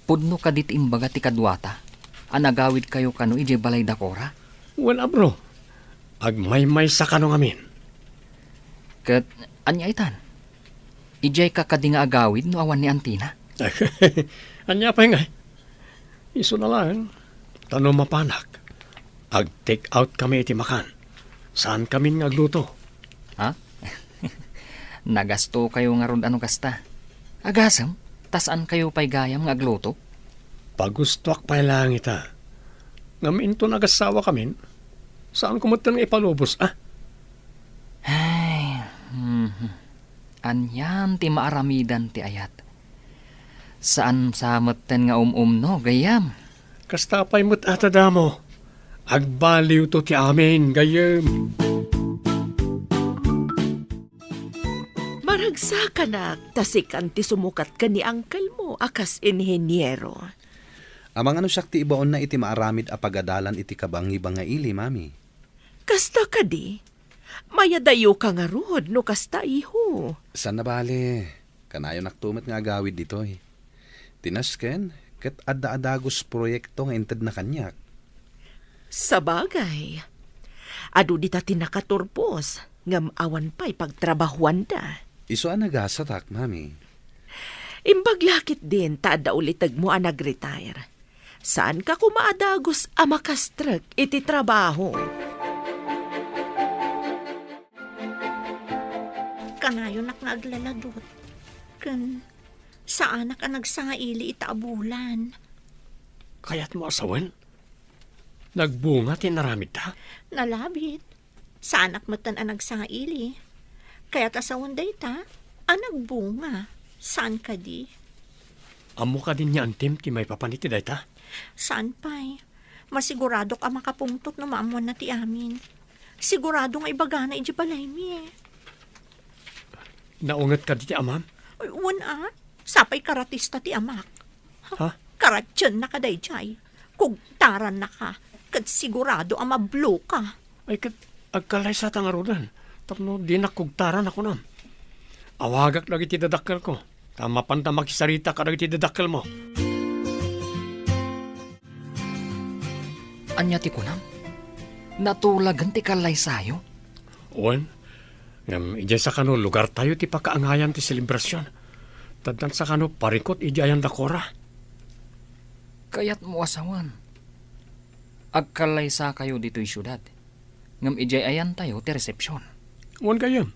Pudno kadi ti imbaga ti kaduata a nagawidkayo kano idiay balay da Cora? Wen a, bro. Agmaymaysa kano ngamin. Ket ania itan? Idiayka kadi nga agawid no awan ni Antina? Ania pay ngay? Isuna laeng, ta no mapanak, ag-take out kami iti makan. Saan kamin nga agluto. Ha? Nagastokayo ngarud a no kasta. Agasem, ta saankayo pay gayam nga agluto? Pagustoak pay laeng ita. Ngem inton agasawa kamin, saanko metten nga ipalubos, a? Ay, mhm. Anian ti maaramidan ti ayat? Saan sa metten nga um-umno, gayyem? Kasta pay met a ta damo. Agbaliwto ti amin, gayyem. Maragsakanak, ta sikan ti sumukat ken ni uncle mo a kas inheniero. Amangan no siak ti ibaonna iti maaramid a pagadalan iti kabangibangaili, Mami. Kasta kadi? Mayadayoka ngarud no kasta, iho. Saan a bale. Kanayonakto met nga agawid ditoy. Ti nasken, ket adda a dagus proyekto nga intedna kaniak. Sabagay, adu dita ti nakaturpos, ngem awan pay pagtrabahuanda. Isu a nagasatak, Mami. Imbag la ketdin ta adda ulitegmo a nag-retire. Saanka koma a dagus a makastrek iti trabaho. Kanayonak nga aglaladot, ken saanak a nagsangaili ita a bulan. Kayatmo a sawen? Nagbunga ti inaramidta? Nalabit. Saanak metten a nagsangaili. Kayat a sawen dayta a nagbunga. Saan kadi? Ammo kadi ni Antim ti maipapan iti dayta? Saan pay. Masiguradok a makapungtot no maammoanna ti amin. Sigurado nga ibagana idiay balaymi. Naunget kadi ti amam? Ay, wen a. Sapay karatista ti amak. Ha? Karatienna ka daydiay. Kugtarannaka. Ket sigurado a mabloka. Ay, ket agkallaysata ngaruden. Tapno dinak kugtaran a kunam. Awagak dagiti dadakkelko. Ta mapanta makisarita kadagiti dadakkelmo. Ania ti kunam? Natulagen ti kallaysayo? Wen, ngem idiay sakano lugartayo ti pakaangayan ti selebrasion. Taddan sakano parikut idiay ayan da Cora. Kayatmo a sawen, agkallaysakayo ditoy siudad, ngem idiay ayantayo ti resepsion. Wen gayyem.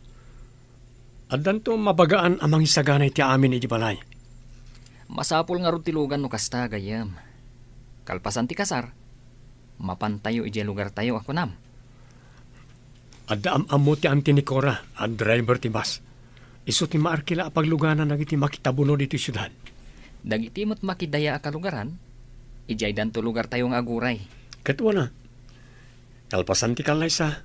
Addanto mabagaan a mangisagana iti amin iti balay. Masapul ngarud ti lugan no kasta, gayyem. Kalpasan ti kasar, mapantayo idiay lugartayo a kunam. Adda am-ammo ti anti ni Cora a driver ti bus. Isu ti maarkila a pagluganan dagiti makitabuno ditoy siudad. Dagiti met makidaya a kalugaran, idiaydanto lugartayo nga aguray. Ket wana, kalpasan ti kallaysa,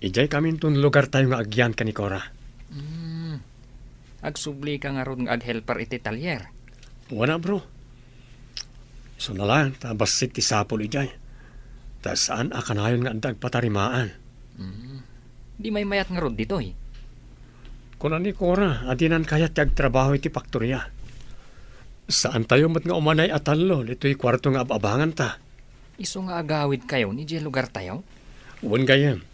idiay kaminton lugartayo nga agyan ken ni Cora. Hmm. Agsublika ngarud nga aghelper iti talyer? Wana, bro. Isuna laeng ta bassit ti sapul idiay. Ta saan a kanayon nga adda agpatarimaan. Hmm. Di maymayat ngarud ditoy? Kuna ni Cora a dinan kayat ti agtrabaho iti faktoria. Saantayo met nga umanay a tallo ditoy kuarto nga ab-abanganta. Isu nga agawidkayo idiay lugartayo? Wen gayyem.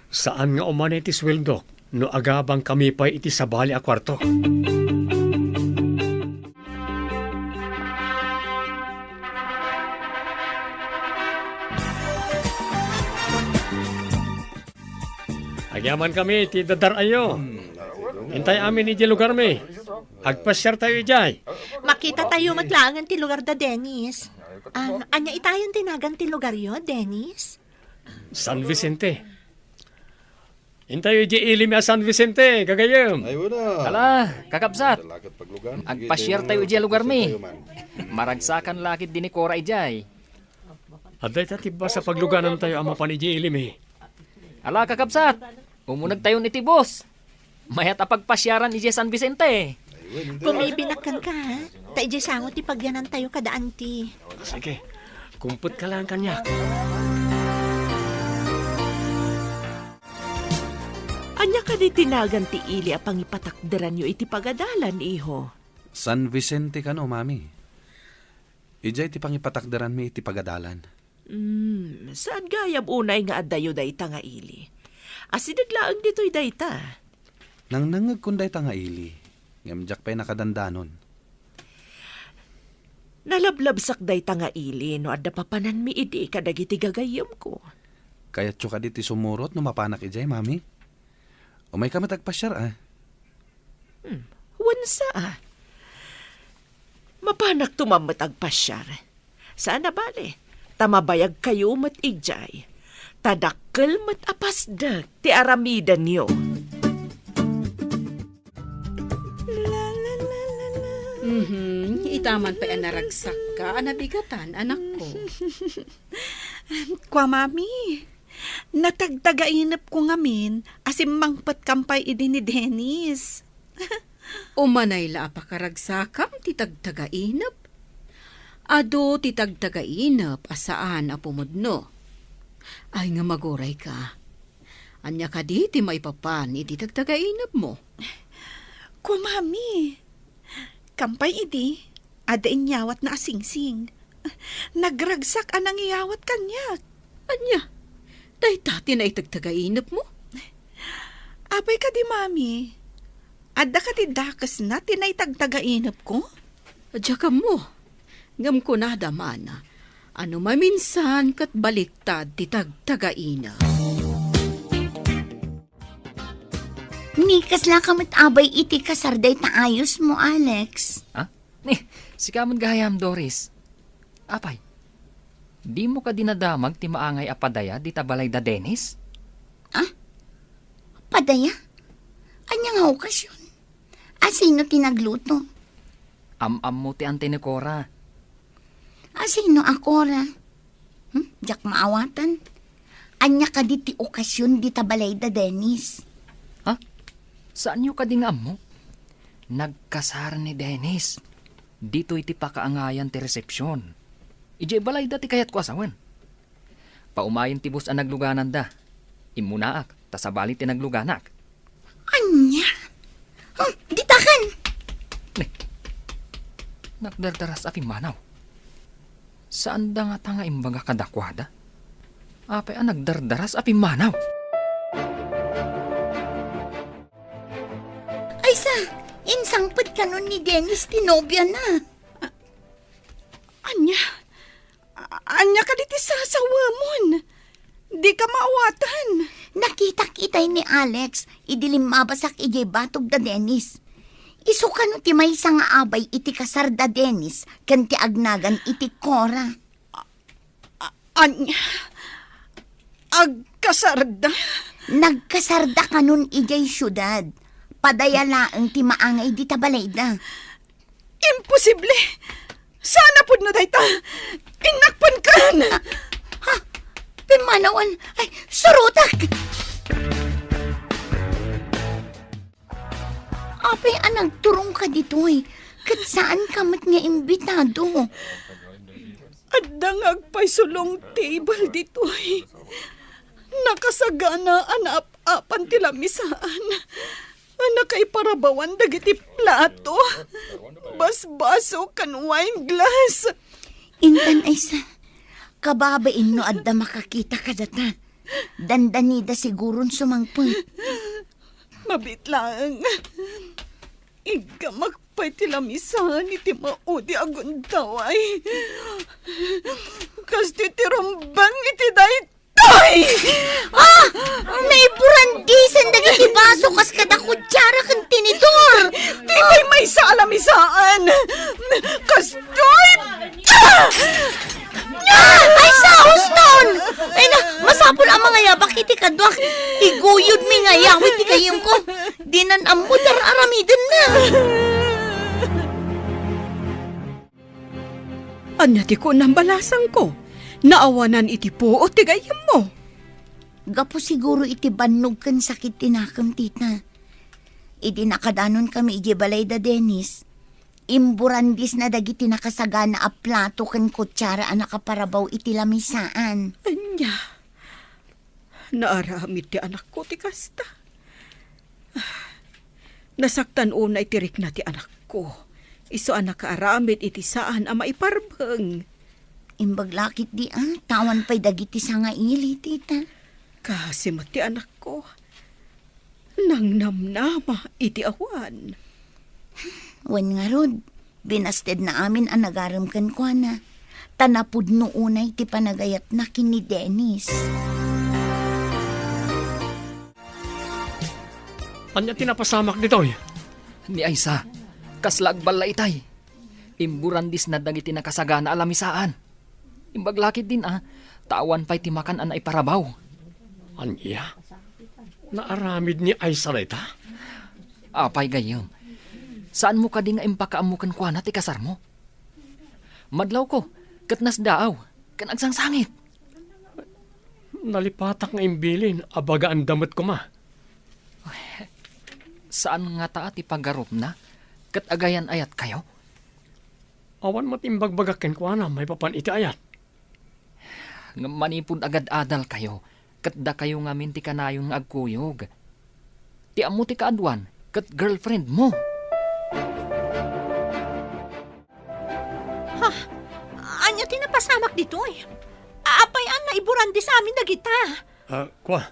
Saan nga umanay ti suweldok no agabangkami pay iti sabali a kuarto. Agyamankami iti dadar-ayo. Intay amin idiay lugarmi. Agpasiartayo idiay. Makitatayo met laengen ti lugar da Dennis. Ah, ania itayon ti nagan ti lugaryo, Dennis? San Vicente. Intayo idiay ili mi a San Vicente, gagayyem. Ay, wala. Ala, kakabsat. Agpasiartayo idiay lugarmi. Maragsakan la ketdi ni Cora idiay. Adda ita ti bus a pagluganantayo a mapan idiay ili mi. Ala, kakabsat. Umunegtayon iti bus. Mayat a pagpasiaran idiay San Vicente. Kumibinak kenka, ha? Ta idiay sango ti pagyanantayo kada anti. Sige, kumpetka laeng kaniak. Ania kadi ti nagan ti ili a pangipatakderanyo iti pagadalan, iho? San Vicente kano, Mami. Idiay ti pangipatakderanmi iti pagadalan. Hmm, saan gayam unay nga addayo dayta nga ili? Asideg laeng ditoy dayta. Nangnangngegkon dayta nga ili, ngem diak pay nakadandanon. Nalablabsak dayta nga ili no adda papananmi idi kadagiti gagayyemko. Kayatyo kadi ti sumurot no mapanak idiay, Mami? Umayka met agpasiar, a? Hmm, wen sa, a? Mapanakto man met agpasiar. Saan a bale, ta mabayagkayo met idiay. Ta dakkel met a pasdek ti aramidenyo. Mhm, ita man pay a naragsakka a nabigatan, anakko. Kua, Mami, natagtagainepko ngamin a simmangpetkam pay idi ni Dennis. Umanay la a pakaragsakam ti tagtagainep. Adu ti tagtagainep a saan a pumudno. Ay nga magurayka. Ania kadi ti maipapan iti tagtagainepmo? Kua, Mami, kam pay idi, adda inyawatna a singsing. Nagragsak a nangiyawat kaniak. Ania? Dayta ti naitagtagainepmo? Apay kadi, Mami? Adda kadi dakesna ti naitagtagainepko? Diak ammo. Ngem kunada man a no maminsan ket baliktad ti tagtagainep. Ni, kaslaka met abay iti kasar dayta ayosmo, Alex? Ha? Ni, sika met gayam, Doris. Apay, dimo kadi nadamag ti maangay a padaya dita balay da Dennis? Ah? Padaya? Ania nga okasion? A, sino ti nagluto? Am-ammo ti anti ni Cora. A, sino a Cora? Hmm? Diak maawatan. Ania kadi ti okasion dita balay da Dennis? Ha? Saanyo kadi nga ammo? Nagkasar ni Dennis. Ditoy ti pakaangayan ti resepsion. Idiay balayda ti kayatko a sawen. Paumayen ti bus a naglugananda. Immunaak, ta sabali ti nagluganak. Ania? Hmm, ditakan! Ne. Nagdardaras a pimmanaw. Saanda ngata nga imbaga kadakuada? Apay a nagdardaras a pimmanaw? Aysa, insangpet kanon ni Dennis ti nobiana. Ania? A-, ania kadi ti sasawemon? Dika maawatan. Nakitak itay ni Alex idi limmabasak idiay batog da Dennis. Isu kano ti maysa nga abay iti kasar da Dennis ken ti agnagan iti Cora. A-, ania? Agkasarda? Nagkasarda kanon idiay siudad. Padaya laeng ti maangay dita balayda. Imposible! Saan a pudno dayta? Innakpenkan! Ah, ha? Pimmanawan! Ay, surotek! Apay a nagturongka ditoy, ket saanka met nga imbitado. Adda nga agpayso long table ditoy. Nakasagana a naap-apan ti lamisaan. A nakaiparabawan dagiti plato, basbaso, ken wine glass. Intan, Aysa, kababain no adda makakita kadata. Dandanida siguron sumangpet. Mabiit laeng. Iggamak pay ti lamisaan iti maudi a gundaway. Kastoy ti rumbeng iti daytoy! Ah! Naiburandisen dagiti baso kas kada kutsara ken tinidor! Ti maymaysa a lamisaan! Kastoy! Ah! Ah! Aysa, huston! Ay na, masapul a mangayabak iti kaduak. Iguyodmi nga ayaw iti gayyemko. Dinan ammo ti ar-aramidenna. Ania ti kunam, balasangko? Naawanan iti puot ti gayyemmo. Gapu siguro iti bannog ken sakit ti nakem, tita. Idi nakadanon kami idiay balay da Dennis, imburandisna dagiti nakasagana a plato ken kutsara a nakaparabaw iti lamisaan. Ania? Naaramid ti anakko ti kasta. Nasaktan unay ti rikna ti anakko. Isu a nakaaramid iti saan a maiparbeng. Imbag la ketdi a, ta awan pay dagiti sangaili, tita. Kaasi met ti anakko. Nangnamnama iti awan. Wen ngarud, binastedna amin a nagarem kenkuana, ta napudno unay ti panagayatna ken ni Dennis. Ania ti napasamak ditoy? Ni Aysa, kasla agballa itay. Imburandisna dagiti nakasagana a lamisaan. Imbag la ketdin a, ta awan pay ti makan a naiparabaw. Ania? Naaramid ni Aysa dayta? Apay gayyem, saanmo kadi nga impakaammo kenkuana ti kasarmo? Madlawko, ket nasdaaw, ken agsangsangit. Nalipatak nga imbilin a bagaanda met koma. Saan ngata ti paggarupna, ket agayan-ayatkayo? Awan met imbagbagak kenkuana maipapan iti ayat. Ngem manipud agad-adalkayo, ket dakayo ngamin ti kanayon nga agkuyog. Ti ammo ti kaaduan, ket girlfriendmo. Ha? Ania ti napasamak ditoy? Apay a naiburandis amin dagita? Ah, kua,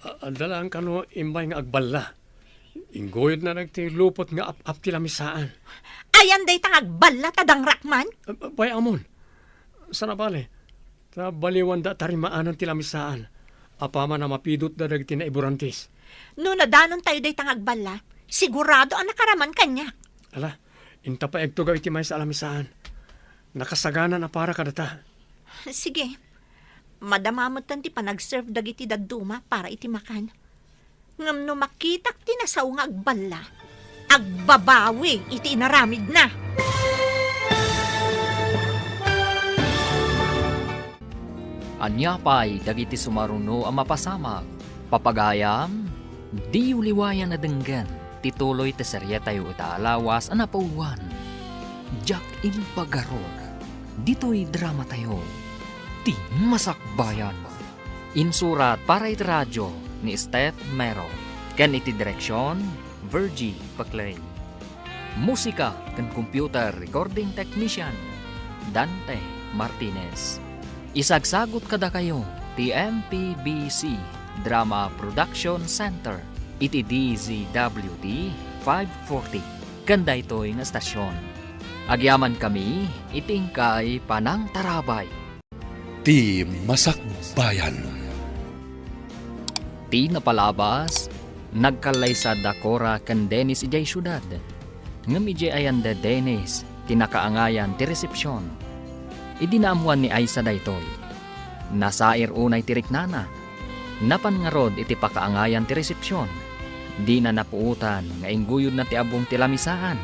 a-, adda laeng kano immay nga agballa. Ingguyodna dagiti lupot nga ap-ap ti lamisaan. Ayan dayta nga agballa ta dangrakman? Ah, bay-amon. Sana bale, ta baliwanda a tarimaanan ti lamisaan. Apaman a mapidutda dagiti naiburandis. No nadanontayo dayta nga agballa, sigurado a nakaraman kaniak. Ala, inta pay agtugaw iti maysa a lamisaan. Nakasagana a para kadata. Sige. Madama metten ti panagserve dagiti dadduma para iti makan. Ngem no makitak ti nasao nga agballa, agbabawi iti inaramidna. Ania pay dagiti sumaruno a mapasamak? Papagayam, diyo liwayan a denggen ti tuloy ti serietayo ita a lawas a napauluan, Diak Impagarok. Ditoy dramatayo, Ti Masakbayan. Insurat para iti radio ni Steph Mero, ken iti direksion, Virgie Paclay. Musika ken computer recording technician, Dante Martinez. Isagsagut kadakayo ti M P B C Drama Production Center iti D Z W T five forty ken daytoy nga estasion. Agyamankami iti inkay panangtarabay. Ti Masakbayan. Ti napalabas, nagkallaysa da Cora ken Dennis idiay siudad. Ngem idiay ayan da Dennis ti nakaangayan ti resepsion. Idi naammuan ni Aisa daytoy, nasair unay ti riknana. Napan ngarud iti pakaangayan ti resepsion. Dina napuotan nga ingguyodna ti abbong ti lamisaan,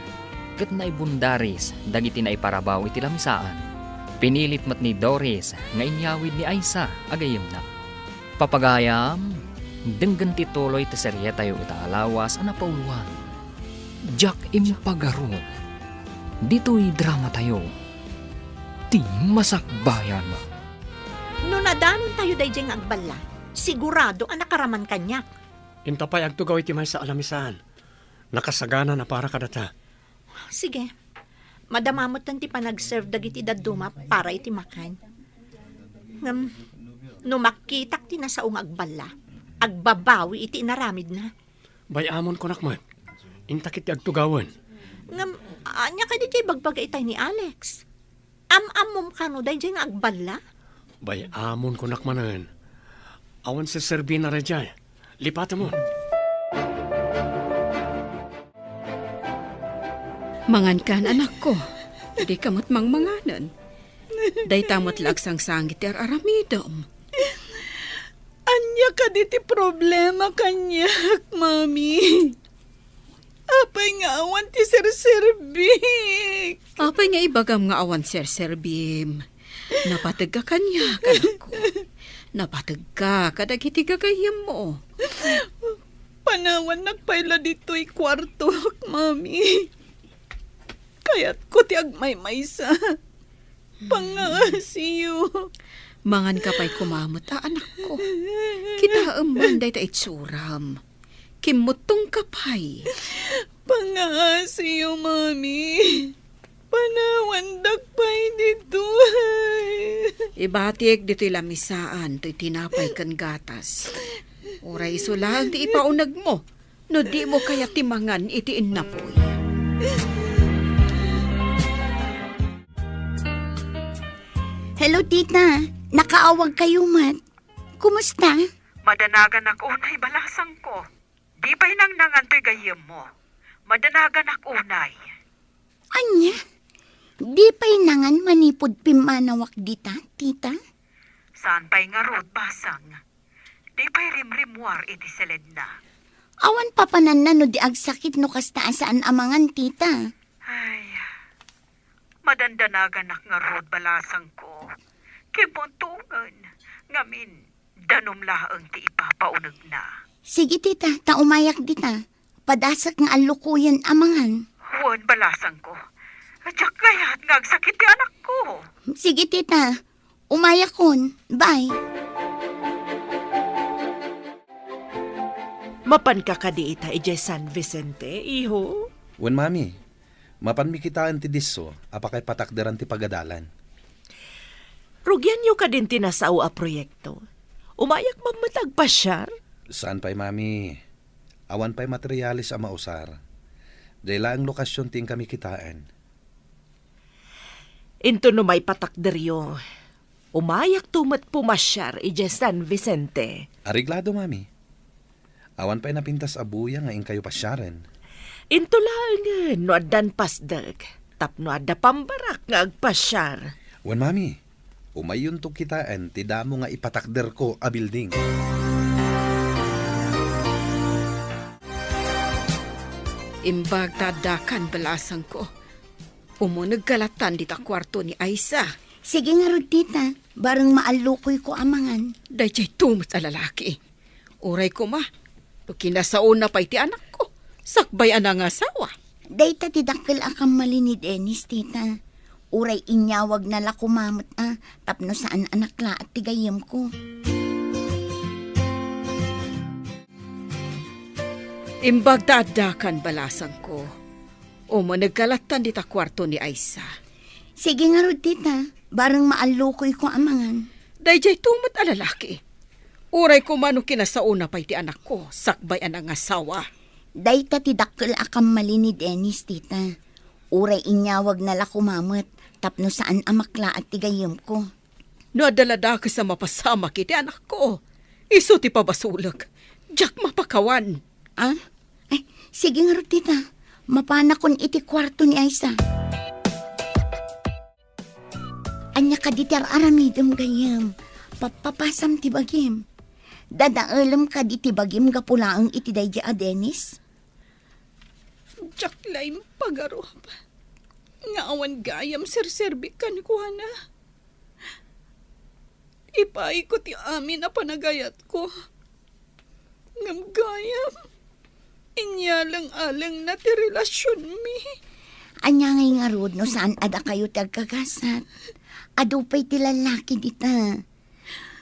ket naibundaris dagiti naiparabaw iti lamisaan. Pinilit met ni Doris nga inyawid ni Aisa a gayyemna. Papagayam, denggen ti tuloy ti serietayo ita a lawas a napauluan. Diak impagarod. Ditoy dramatayo, ti masakbayan. No nadanontayo daydiay nga agballa, sigurado a nakaraman kaniak. Inta pay agtugaw iti maysa a lamisaan. Nakasagana a para kadata. Sige. Madama metten ti panagserve dagiti dadduma para iti makan. Ngem, no makitak ti nasao nga agballa, agbabawi iti inaramidna. Bay-amon kunak met. Inta ketdi agtugawen. Ngem, ania kadi ti ibagbaga itay ni Alex? Am-ammom kano daydiay nga agballa? Bay-amon kunak manen. Awan serserbina daydiay. Lipatemon. Mangankan, anakko. Dika met mangmanganen. Dayta met la agsangsangit ti ar-aramidem. Ania kadi ti problema kaniak, Mami? Apay nga awan ti serserbik? Apay nga ibagam nga awan serserbim? Napategka kaniak, anakko. Napategka kadagiti gagayyemmo. Panawannak pay la ditoy kuartok, Mami. Kayatko ti agmaymaysa. Pangaasiyo. Manganka pay koma met a, anakko. Kitaem man dayta itsuram. Kimmuttongka pay. Pangaasiyo, Mami. Panawandak pay ditoy. Ibatik ditoy lamisaan toy tinapay ken gatas. Uray isu laeng ti ipaunegmo no dimo kayat ti mangan iti innapoy. Hello, tita. Nakaawagkayo met. Kumusta? Madanaganak unay, balasangko. Di pay nangnangan toy gayyemmo. Madanaganak unay. Ania? Di pay nangan manipud pimmanawak dita, tita? Saan pay ngarud, basang. Di pay rimrimmuar iti seledna. Awan papananna no di agsakit no kasta a saan a mangan, tita. Ay, madandanaganak ngarud, balasangko. Kimmuntongen, ngamin, danom laeng ti ipapaunegna. Sige, tita, ta umayak dita. Padasek nga allukoyen a mangan. Wen, balasangko. Diak kayat nga agsakit ti anakko. Sige, tita. Umayakon. Bye. Mapanka kadi ita idiay San Vicente, iho? Wen, Mami. Mapanmi kitaen ti disso a pakaipatakderan ti pagadalan. Rugianyo kadin ti nasao a proyekto? Umayak man met agpasiar? Saan pay, Mami. Awan pay materiales a mausar. Diay laeng lokasion ti inkami kitaen. Inton no maipatakderyo, umayakto met pumasiar idiay San Vicente. Areglado, Mami. Awan pay napintas a buya nga inkayo pasiaren. Into laengen no addan pasdek, tapno adda pambarak nga agpasiar. Wen, Mami, umayyonto kitaen ti damo nga ipatakderko a building. Imbag ta addakan, balasangko. Umunegka lattan dita kuarto ni Aisa. Sige ngarud, tita. Bareng maallukoyko a mangan. Daydiay tumet a lalaki. Uray koma, no kinasaona pay ti anakko, sakbay a nangasawa. Dayta ti dakkel a kammali ni Dennis, tita. Uray inyawagna la koma met a, tapno saan a naklaat ti gayyemko. Imbag ta addakan, balasangko. Umunegka lattan dita kuarto ni Aisa. Sige ngarud, tita. Bareng maallukoyko a mangan. Daydiay tumet a lalaki. Uray koma no kinasaona pay ti anakko, sakbay a nangasawa. Dayta ti dakkel a kammali ni Dennis, tita. Uray inyawagna la koma met, tapno saan a maklaat ti gayyemko. No adda la dakes a mapasamak iti anakko, isu ti pabasolek. Diak mapakawan. Ah? Ay, sige ngarud, tita. Mapanakon iti kuarto ni Aisa. Ania kadi ti ar-aramidem, gayyem? Pappapasam ti bagim. Dadaelem kadi ti bagim gapu laeng iti daydi a Dennis? Diak la impagarup nga awan gayam serserbi kenkuana. Ipaayko ti amin a panagayatko. Ngem gayam, inyaleng-alengna ti relasionmi. Ania ngay ngarud no saan a dakayo ti agkagasat? Adu pay ti lallaki dita.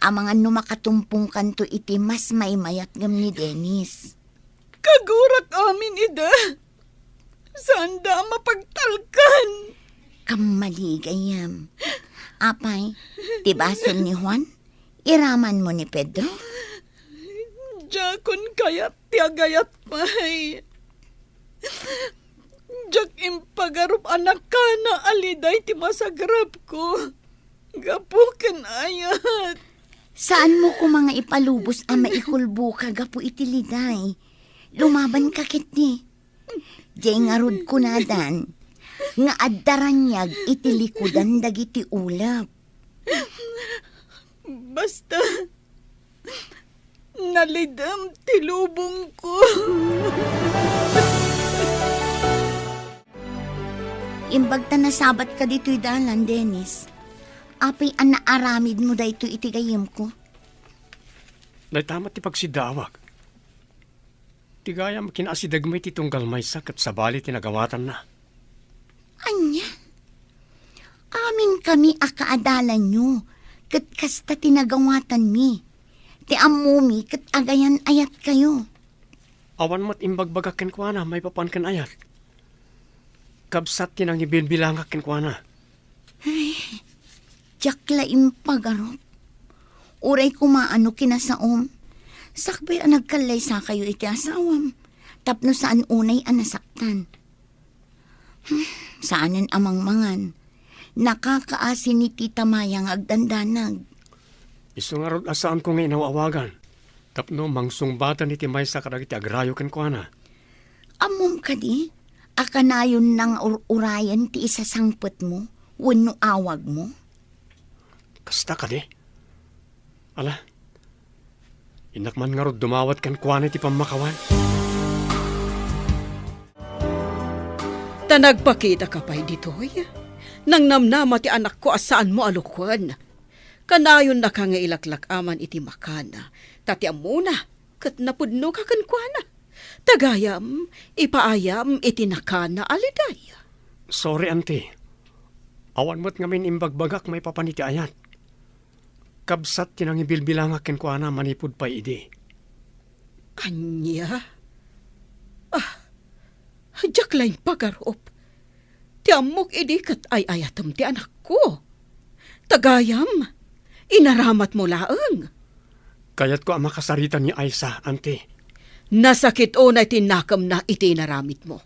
Amangan no makatumpongkanto iti mas maimayat ngem ni Dennis. Kagurak amin ida. Saanda a mapagtalkan. Kammali gayam. Apay, ti basol ni Juan, iramanmo ni Pedro? Diakon kayat ti agayat pay. Diak impagarup a nakana a liday ti masagrapko. Gapu ken ayat. Saanmo koma nga ipalubos a maikulboka gapu iti liday. Lumabanka ketdi. Diay ngarud kunadan nga adda raniag iti likudan dagiti ulep. Basta, nalidem ti lubongko. Imbag ta nasabatka ditoy dalan, Dennis. Apay a naaramidmo daytoy iti gayyemko? Dayta met ti pagsiddaawak. Ti gayam, kinaasidegmi ti tunggal maysa ket sabali ti nagawatanna. Ania? Aminkami a kaadalanyo, ket kasta ti nagawatanmi. Ti ammomi ket agayan-ayatkayo. Awan met imbagbagak kenkuana maipapan ken ayat. Kabsat ti nangibilbilangak kenkuana. Ay, diak la impagarup. Uray koma no kinasaom, sakbay a nagkallaysakayo iti asawam, tapno saan unay a nasaktan. Hmm, saanen a mangmangan. Nakakaasi ni Tita Maya nga agdandanag. Isu ngarud a saanko nga inaw-awagan, tapno mangsungbatan iti maysa kadagiti agrayo kenkuana. Ammom kadi a kanayonna nga ur-urayen ti isasangpetmo wenno awagmo? Kasta kadi? Ala, innak man ngarud dumawat kenkuana iti pammakawan. Ta nagpakitaka pay ditoy, nangnamnama ti anakko a saanmo a lukuen. Kanayonnaka nga ilaklak-aman iti makana, ta ti ammona, ket napudnoka kenkuana. Ta gayam, ipaayam iti nakana a liday. Sorry, Auntie. Awan met ngamin imbagbagak maipapan iti ayat. Kabsat ti nangibilbilangak kenkuana manipud pay idi. Ania? Ah, diak la impagarup. Ti ammok idi ket ay-ayatem ti anakko. Ta gayam, inaramatmo laeng. Kayatko a makasarita ni Aiza, Auntie. Nasakit unay ti nakemna iti inaramidmo.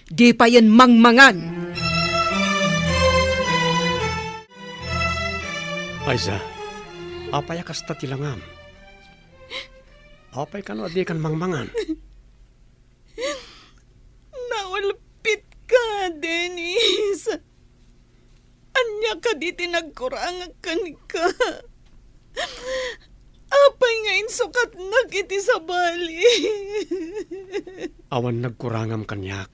Di payen mangmangan. Aiza, apay a kasta ti langam? Apay kano a dikan mangmangan? Naulpitka, Dennis. Ania kadi ti nagkurangak kenka? Apay nga insukatnak iti sabali? Awan nagkurangam kaniak.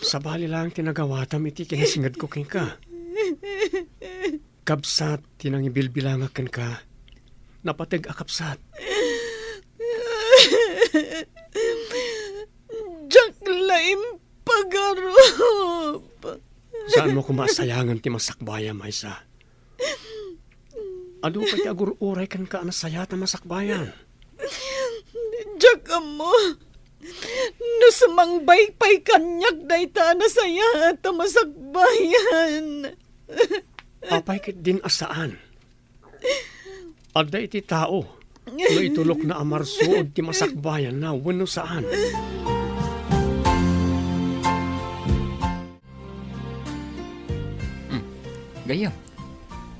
Sabali laeng ti nagawatam iti kinasingedko kenka. Kabsat ti nangibilbilangak kenka. Napateg a kabsat. Diak la impagarup. Saanmo koma a sayangen ti masakbayam, Aiza? Adu pay ti agur-uray kenka a nasayaat a masakbayan. Diak ammo no sumangbay pay kaniak dayta a nasayaat a masakbayan. Apay ketdin a saan? Adda iti tao no itulokna a marsuod ti masakbayanna wenno saan. Hmm. Gayyem,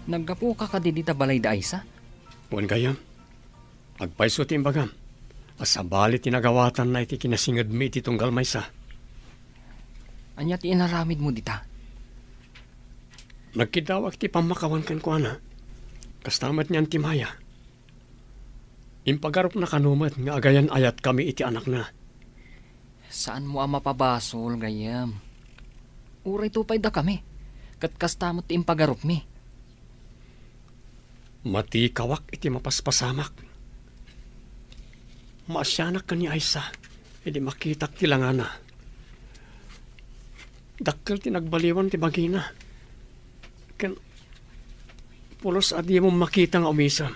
naggapuka kadi dita balay da Aiza? Wen gayyem, agpayso ti imbagam a sabali ti nagawatanna iti kinasingedmi iti tunggal maysa. Ania ti inaramidmo dita? Nagkiddawak iti pammakawan kenkuana. Kasta met ni Auntie Maya. Impagarupna kano met nga agayan-ayatkami iti anakna. Saanmo a mapabasol, gayyem. Uray to pay dakami, ket kasta met ti impagarupmi. Matikawak iti mapaspasamak. Maasianak ken ni Aisa idi makitak ti langana. Dakkel ti nagbaliwan ti bagina. Ken pulos a dimo makita nga umisem.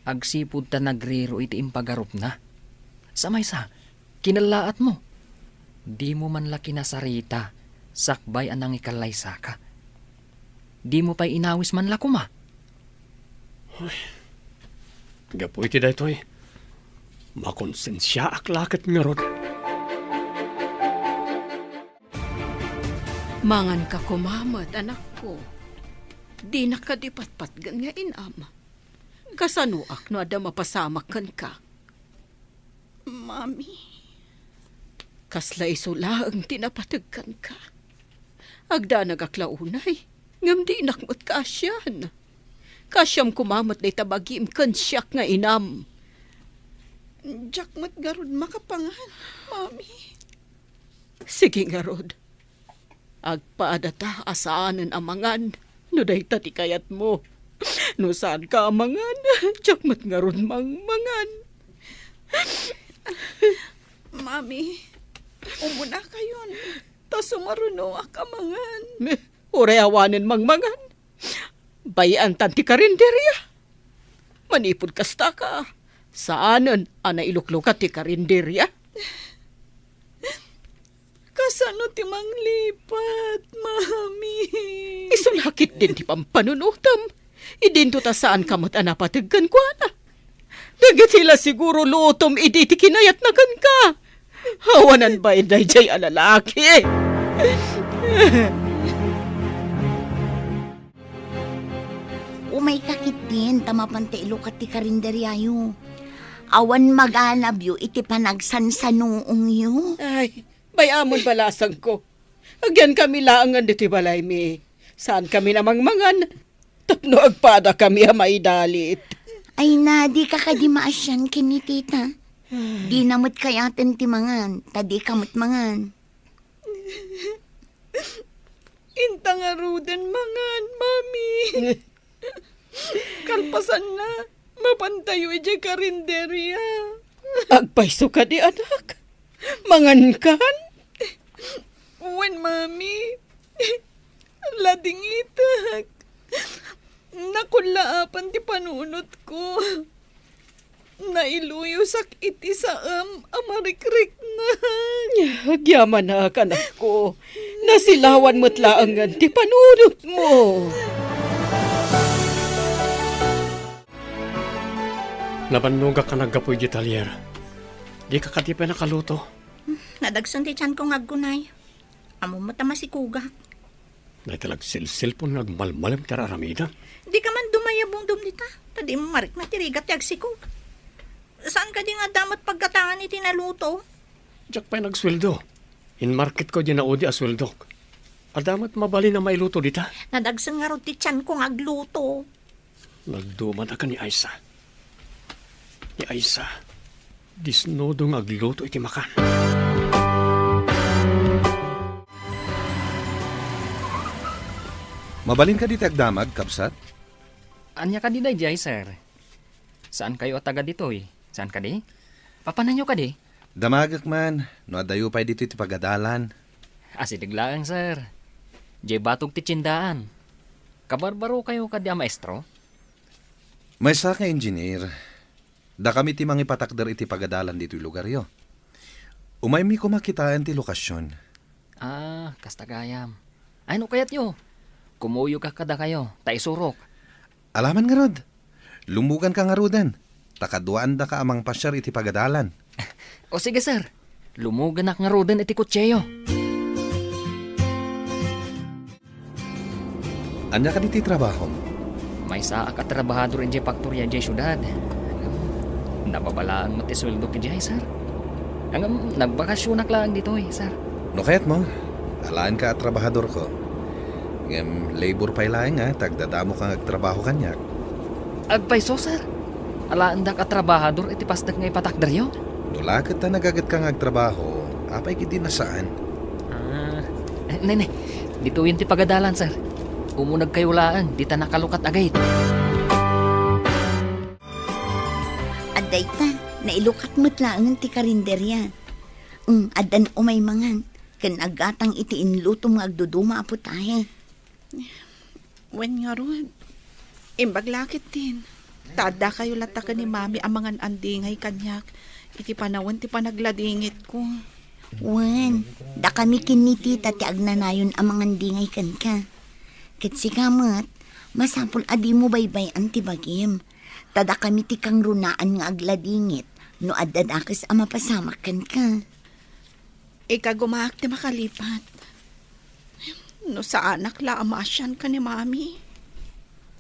Agsipud ta nagriro iti impagarupna. Sa maysa, kinallaatmo. Dimo man la kinasarita sakbay a nangikallaysaka. Dimo pay inawis man la koma. Ay, gapu iti daytoy, makonsensiaak la ket ngarud. Manganka koma met, anakko. Dinak kadi patpatgen nga inam. Kasanoak no adda mapasamak kenka? Mami. Kasla isu laeng ti napateg kenka. Agdanagak la unay, ngem dinak met kaasian. Kaasiam koma met dayta bagim ken siak nga inam. Diak met ngarud makapangan, Mami. Sige ngarud. Agpadata a saanen a mangan no dayta ti kayatmo. No saanka a mangan, diak met ngarud mangmangan. Mami, umunakayon, ta sumarunoak a mangan. Uray awanen mangmangan. Bay-antan ti karinderia. Manipud kastaka, saanen a nailuklukat ti karinderia. Kasano ti manglipat, Mami? Isu la ketdin ti pampanunotem. Idinto ta saanka met a napateg kenkuana. Dagiti la siguro lutom idi ti kinayatna kenka. Awanan bain daydiay a lalaki. Umayka ketdin ta mapan ta ilukat ti karinderiayo. Awan maganabyo iti panagsansanuongyo. Ay, bay-amon balasangko. Agyankami laengen ditoy balaymi. Saankami a mangmangan tapno agpadakami a maidalit. Ay na, dika kadi maasian ken ni tita. Dina met kayaten ti mangan, ta dika met mangan. Inta ngaruden mangan, Mami. Kalpasanna, mapantayo idiay karinderia. Agpayso kadi, anak? Mangankan? Wen, Mami. Ladingitek. Nakullaapan ti panunotko. Nailuyosak iti saem a marikriknak. Agyamanak, anakko. Nasilawan met laengen ti panunotmo. Nabannogak a naggapu iti talyer. Dika kadi pay nakaluto. Nadagsen ti tianko nga aggunay. Ammom met a masikogak. Dayta la agselselpon nga agmalmalem ti ar-aramidem. Dika man dumayabungdom dita, ta dimo marikna ti rigat ti agsikog. Saan kadi nga adda met paggatangan iti naluto? Diak pay nagsueldo. Inmarketko diay naudi a sueldok. Adda met mabalin a mailuto dita. Nadagsen ngarud ti tianko nga agluto. Nagdumadaka ni Aisa. Ni Aisa, disnudo nga agluto iti makan. Mabalin kadi ti agdamag, kabsat? Ania kadi daydiay, sir? Saankayo a taga ditoy? Saan kadi? Papananyo kadi? Damagek man, no addayo pay ditoy ti pagadalan. Asideg laeng, sir. Diay batog ti tiendaan. Kabarbarokayo kadi a maestro? Maysa nga engineer. Dakami ti mangipatakder iti pagadalan ditoy lugaryo. Umaymi koma kitaen ti lokasion. Ah, kasta gayam. Ay, no kayatyo, kumuyogka kadakayo, ta isurok. Alaman ngarud. Lumuganka ngaruden, ta kaduaandaka a mangpasiar iti pagadalan. O sige, sir. Lumuganak ngaruden iti kotseyo. Ania kadi ti trabahom? Maysaak a trabahador idiay faktoria idiay siudad. Nababa laeng met ti sueldok idiay, sir. Ngem nagbakasionak laeng ditoy, sir. No kayatmo, alaenka a trabahadorko. Ngem labor pay laeng, a, ta agdadamoka nga agtrabaho kaniak. Agpayso, sir. Alaendak a trabahador iti pasdek nga ipatakderyo? No la ket ta nagagetka nga agtrabaho, apay ketdi a saan? Ah, eh, ne, ne. Ditoyen ti pagadalan, sir. Umunegkayo laeng dita nakalukat a gate. Adda ita, nailukat met laengen ti karinderia. Mm, addan umay mangan, ken aggatang iti inlutom nga agduduma a putahe. Wen ngarud, imbag la ketdin. Ta addakayo latta ken ni Mami a mangan-andingay kaniak iti panawen ti panagladingitko. Wen, dakami ken ni Tita ti agnanayon a mangan-andingay kenka. Ket sika met, masapul a dimo baybay-an ti bagim. Ta dakami ti kangrunaan nga agladingit no adda dakes a mapasamak kenka. Ikagumaak ti makalipat. No saanak la a maasian ken ni Mami.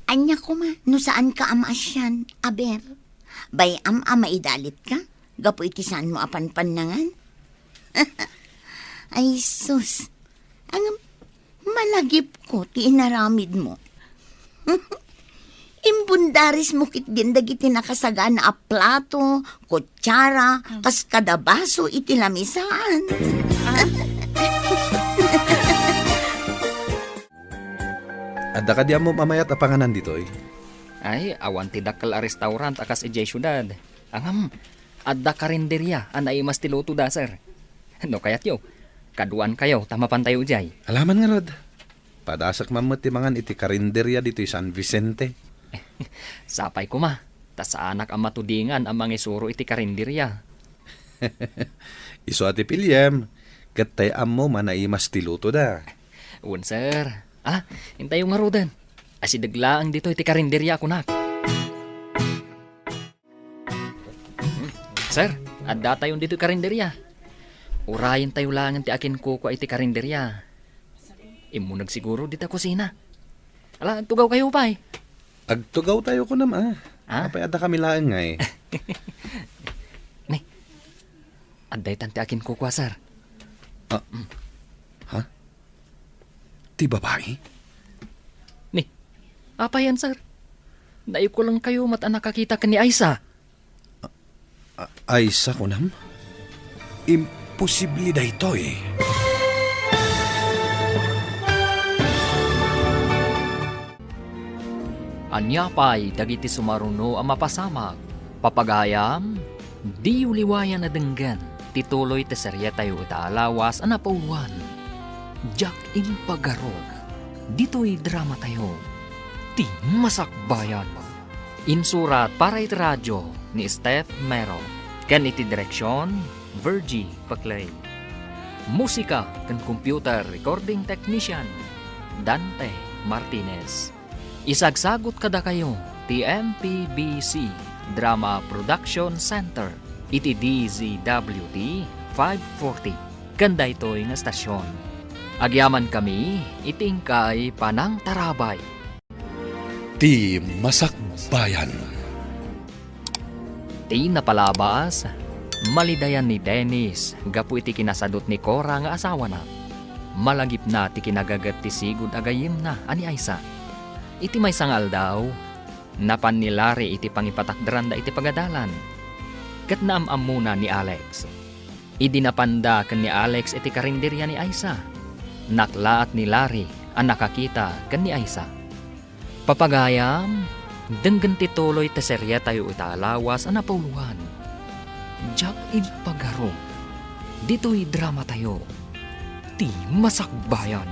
Ania koma no saanka a maasian, aber? Bay-am a maidalitka gapu iti saanmo a panpannangan? Ay sus, ang malagipko ti inaramidmo. Imbundarismo ketdin dagiti nakasagana a plato, kutsara, kas kada baso iti lamisaan. Adda kadi ammom a mayat a panganan ditoy? Ay, awan ti dakkel a restaurant a kas idiay siudad. Ngem, adda karinderia a naimas ti lutoda, sir. No kayatyo, kaduankayo ta mapantayo idiay. Alaman ngarud. Padasek man met ti mangan iti karinderia ditoy San Vicente. Sapay koma, ta saanak a matudingan a mangisuro iti karinderia. Isu a ti piliem, ket tay ammom a naimas ti lutoda. Wen, sir. Ah, intayo ngaruden. Asideg laeng ditoy ti karinderia a kunak. Sir, addatayon ditoy karinderia. Urayentayo laengen ti akinkukua iti karinderia. Immuneg siguro dita kusina. Ala, agtugawkayo pay. Agtugawtayo kunam, ah. Ah? Apay addakami laeng ngay? Ni, adda itan ti akinkukua, sir. Ah, ha? Ti babai? Ni, apayan, sir? Naikulangkayo met a nakakita ken ni Aisa? A-, Aisa, kunam? Imposible daytoy. Ania pay dagiti sumaruno a mapasamak? Papagayam, diyo liwayan a denggen ti tuloy ti serietayo ita a lawas a napauluan, Diak Impagarok, ditoy dramatayo, Ti Masakbayan. Insurat para iti radio ni Steph Mero, ken iti direksion, Virgie Paclay. Musika ken computer recording technician, Dante Martinez. Isagsagut kadakayo ti M P B C Drama Production Center iti D Z W T five forty ken daytoy nga estasion. Agyamankami iti inkay panangtarabay. Ti Masakbayan. Ti napalabas, malidayan ni Dennis gapu iti kinasadut ni Cora nga asawana. Malagipna ti kinagaget ti sigud a gayyemna a ni Aisa. Iti maysa nga aldaw, napan ni Larry iti pangipatakderanda iti pagadalan, ket naam-ammona ni Alex. Idi napanda ken ni Alex iti karinderia ni Aisa, naklaat ni Larry a nakakita ken ni Aisa. Papagayam, denggen ti tuloy ti serietayo ita a lawas a napauluan. Diak Impagarok, ditoy dramatayo, Ti Masakbayan.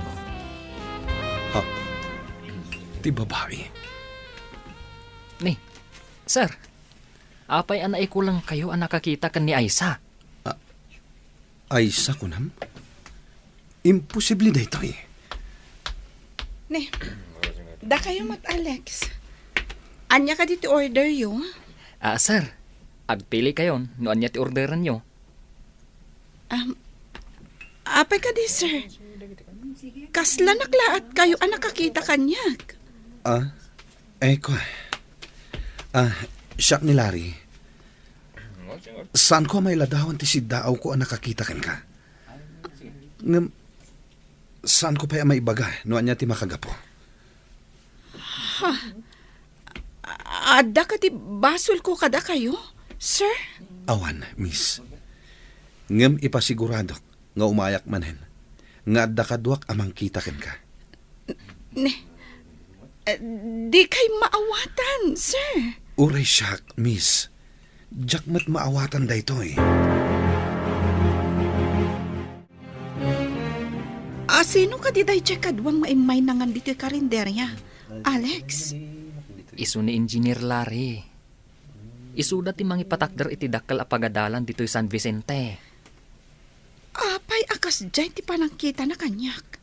Ha? Ti babai? Ni, sir, apay a naikulangkayo a nakakita ken ni Aisa? A-, Aisa, kunam? Imposible daytoy. Ni, dakayo met, Alex. Ania kadi ti orderyo? Ah, sir, agpilikayon no ania ti orderanyo. Um, apay kadi, sir? Kasla naklaatkayo a nakakita kaniak? Ah, ay ko. Ah, siak ni Larry. Saanko a mailadawan ti siddaawko a nakakita kenka. Ngem, saanko pay a maibaga no ania ti makagapu. Ha? Adda kadi basolko kadakayo, sir? Awan, miss. Ngem ipasiguradok nga umayak manen, nga adda kaduak a mangkita kenka. Ne, eh, dikay maawatan, sir. Uray siak, miss. Diak met maawatan daytoy. A, sino kadi daydiay kaduam nga immay nangan ditoy karinderia, Alex? Isu ni Engineer Larry. Isuda ti mangipatakder iti dakkel a pagadalan ditoy San Vicente. Apay a kasdiay ti panangkitana kaniak?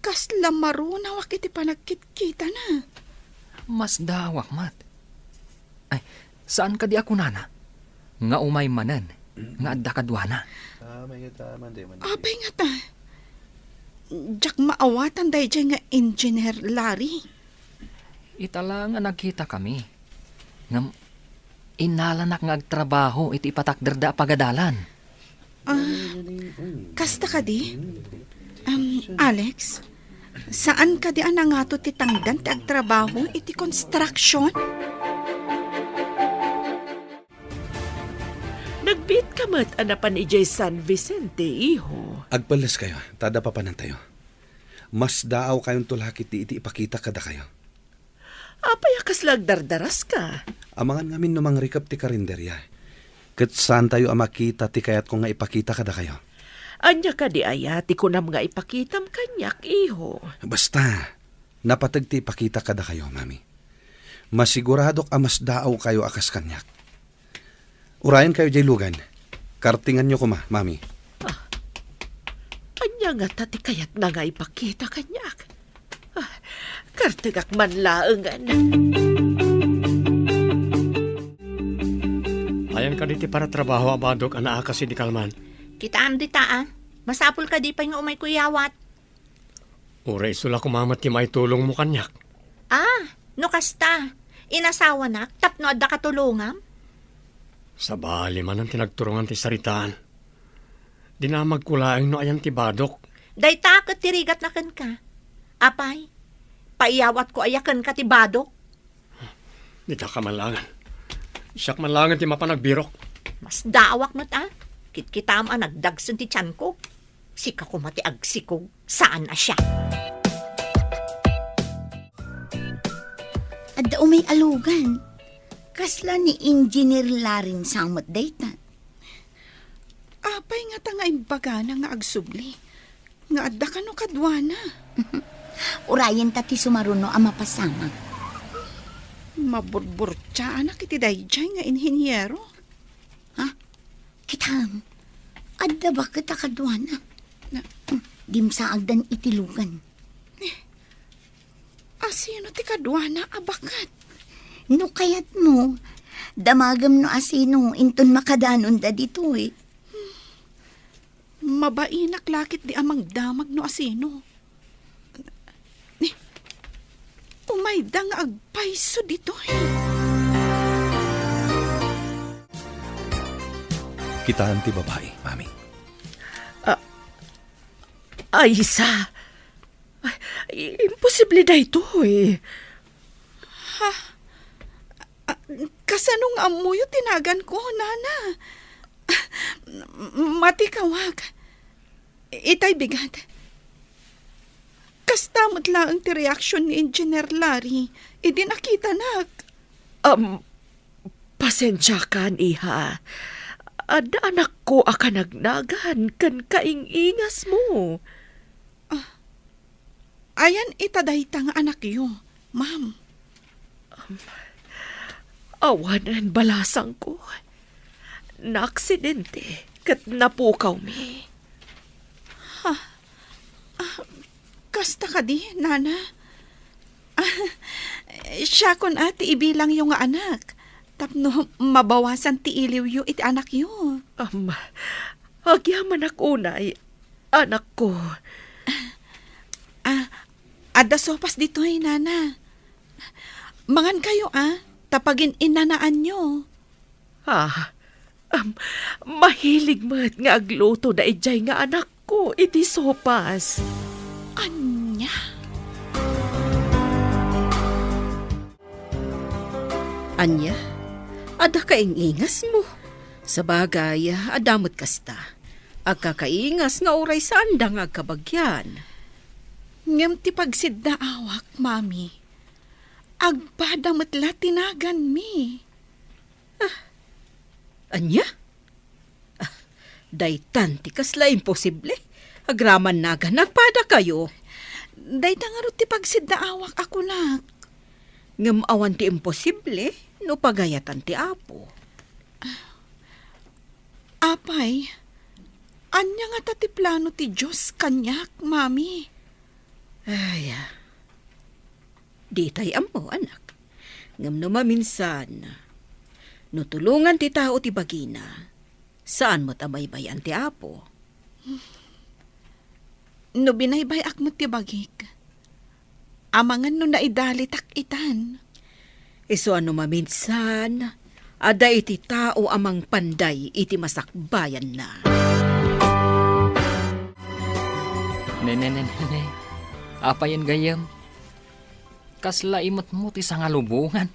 Kasla marunawak iti panagkitkitana. Masdaawak met. Ay, saan kadi a kunana nga umay manen nga adda kaduana? Apay ngata, diak maawatan daydiay nga Engineer Larry. Ita la nga nagkitakami. Ngem innalanak nga agtrabaho iti ipatakderda a pagadalan. Ah, kasta kadi? Um, Alex, saan kadi a nangato ti tangdan ti agtrabaho iti construction? Nagbiit ka met a napan idiay San Vicente, iho. Agpelleskayo, ta adda papanantayo. Masdaawkayonto la ketdi iti ipakita kadakayo. Apay a kasla agdardaraska? Amangan ngamin no mangrikep ti karinderia. Ket saantayo a makita ti kayatko nga ipakita kadakayo. Ania kadi aya ti kunam nga ipakitam kaniak, iho? Basta, napateg ti ipakita kadakayo, Mami. Masiguradok a masdaawkayo a kas kaniak. Urayenkayo diay lugan. Kartinganyo koma, Mami. Ah, ania ngata ti kayatna nga ipakita kaniak? Ah, kartengak man laengen. Ayan kadi ti paratrabaho a badok a naakas idi kalman? Kitaem dita, a. Masapul kadi pay nga umayko iyawat? Uray isu la koma met ti maitulongmo kaniak. Ah, no kasta, inasawanak tapno adda katulongam? Sabali manen ti nagturongan ti saritaan. Dinamagko laeng no ayan ti badok. Dayta ket ti rigatna kenka. Apay, paiyawatko aya kenka ti badok? Dita ka man laengen. Siak man laengen ti mapan agbirok. Masdaawak met, a. Kitkitaem a nagdagsen ti tianko. Sika koma ti agsikog, saan a siak. Adda umay a lugan. Kasla ni Engineer Larry sa met dayta. Apay ngata nga imbagana nga agsubli? Nga adda kano kaduana? Urayenta ti sumaruno a mapasamak. Maburburtiaanak iti daydiay nga inhiniero. Ha? Kitaem, adda baket a kaduana. Na- Dimsaagdan iti lugan. Asino ti kaduana a baket? No kayatmo, damagem no asino inton makadanonda ditoy. Mabainak la ketdi a mangdamag no asino. Umayda nga agpayso ditoy. Kitaem ti babai, Mami. Ah, Aysa, ay, imposible daytoy. Ha? Ah, kasano nga ammoyo ti naganko, nana? Matikawak. Itay bigat. Kasta met laeng ti reaksion ni Engineer Larry idi nakitanak. Am, pasensiakan, iha. Adda anakko a kanagnagan ken kaing-ingasmo. Ah, ayan ita dayta nga anakyo, ma'am? Um, awanen balasangko. Naaksidente ket napukawmi. Ha? Ah, kasta kadi, nana? Ah, siakon a ti ibilangyo nga anak, tapno mabawasan ti iliwyo iti anakyo. Am, agyamanak unay, anakko. Ah, adda sopas ditoy, nana. Mangankayo, a, ta pagin-innanaanyo. Ah, am, mahilig met nga agluto daydiay nga anakko iti sopas. Ania? Ania? Adda kaing-ingasmo? Sabagay, adda met kasta. Agkakaingas nga uray saanda nga agkabagian. Ngem ti pagsiddaawak, Mami, agpada met la ti naganmi. Ah, ania? Ah, daytan ti kasla imposible. Agraman nagan, agpadakayo. Dayta ngarud ti pagsiddaawak a kunak. Ngem awan ti imposible no pagayatan ti Apo. Apay, ania ngata ti plano ti Dios kaniak, Mami? Ay, ah. Ditay ammo, anak. Ngem no maminsan, no tulongan ti tao ti bagina, saan met a baybay-an ti Apo. No binaybay-ak met ti bagik, amangan no naidalitak itan. Isu a no maminsan, adda iti tao a mangpanday iti masakbayanna. Ne, ne, ne, ne, ne. Apayen gayyem? Kasla imetmo ti sangalubongan.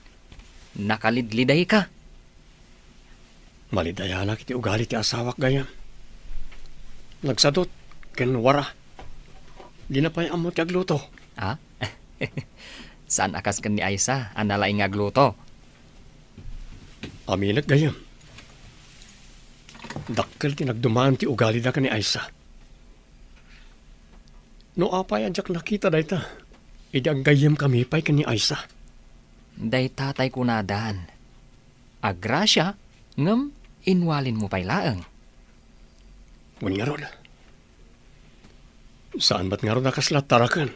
Nakalidlidayka. Malidayanak iti ugali ti asawak gayyem. Nagsadut ken wara. Dina pay ammo ti agluto. Ah? Saan a kas ken ni Aisa a nalaing nga agluto? Aminek gayyem. Dakkel ti nagdumaan ti ugalida ken ni Aisa. No apay a diak nakita dayta, idi aggayyemkami pay ken ni Aisa. Dayta tay kunadan. Agrasia, ngem inwalinmo pay laeng. Wen ngarud. Saan met ngarud a kasla taraken.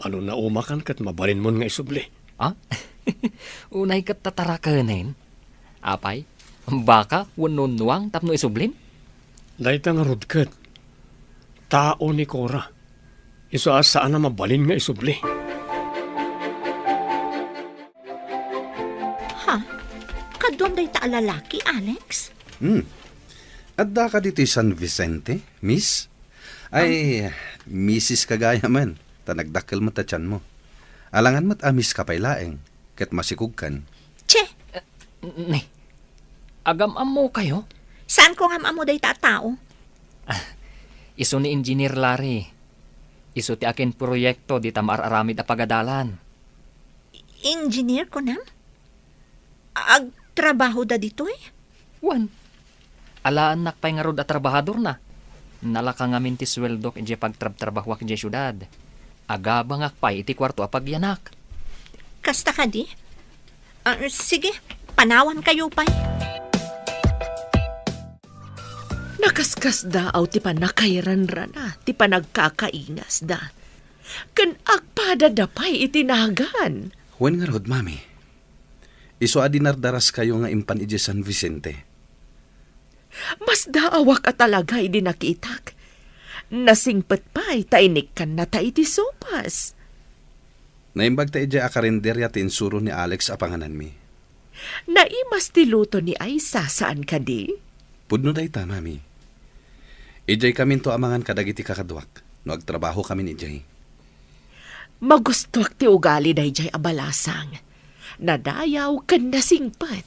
Ano naumakan ket mabalinmon nga isubli? Ah? Unay ket tatarakenen? Apay, baka wenno nuang tapno isublin? Dayta ngarud ket tao ni Cora. Isu a saan a mabalin nga isubli. Ha? Kaduam dayta a lalaki, Alex? Hmm. Adda ka ditoy San Vicente, miss? Ay, misis ka gayamen, ta nagdakkel met a tianmo. Alangan met a miss ka pay laeng, ket masikogkan. Che! Eh, ne, agam-ammo kayo? Saan ko ngam-ammo dayta a tao? Ah, isu ni Engineer Larry. Isu ti akin proyekto dita maar-aramid a pagadalan. Engineer, kunam? Agtrabaho da ditoy? Wen. Alaennak pay ngarud a trabahadorna. Nalaka ngamin ti sueldok idiay pagtrabtrabahoak idiay siudad. Agabangak pay iti kuarto a pagyanak. Kasta kadi? Ah, sige, panawan kayo pay. Nakaskasdaaw ti pannakairanrana, ti panagkakaingasda, ken agpadada pay iti nagan. Wen ngarud, Mami. Isu a dinardaras kayo nga impan idiay San Vicente. Masdaawak a talaga idi nakitak. Nasingpet pay ta inikkannata iti sopas. Naimbag ta idiay a karinderia ti insuro ni Alex a pangananmi. Naimas ti luto ni Aisa, saan kadi? Pudno dayta, Mami. Idiay kaminto a mangan kadagiti kakaduak, no agtrabaho kamin idiay. Magustuak ti ugali daydiay a balasang. Nadayaw ken nasingpet.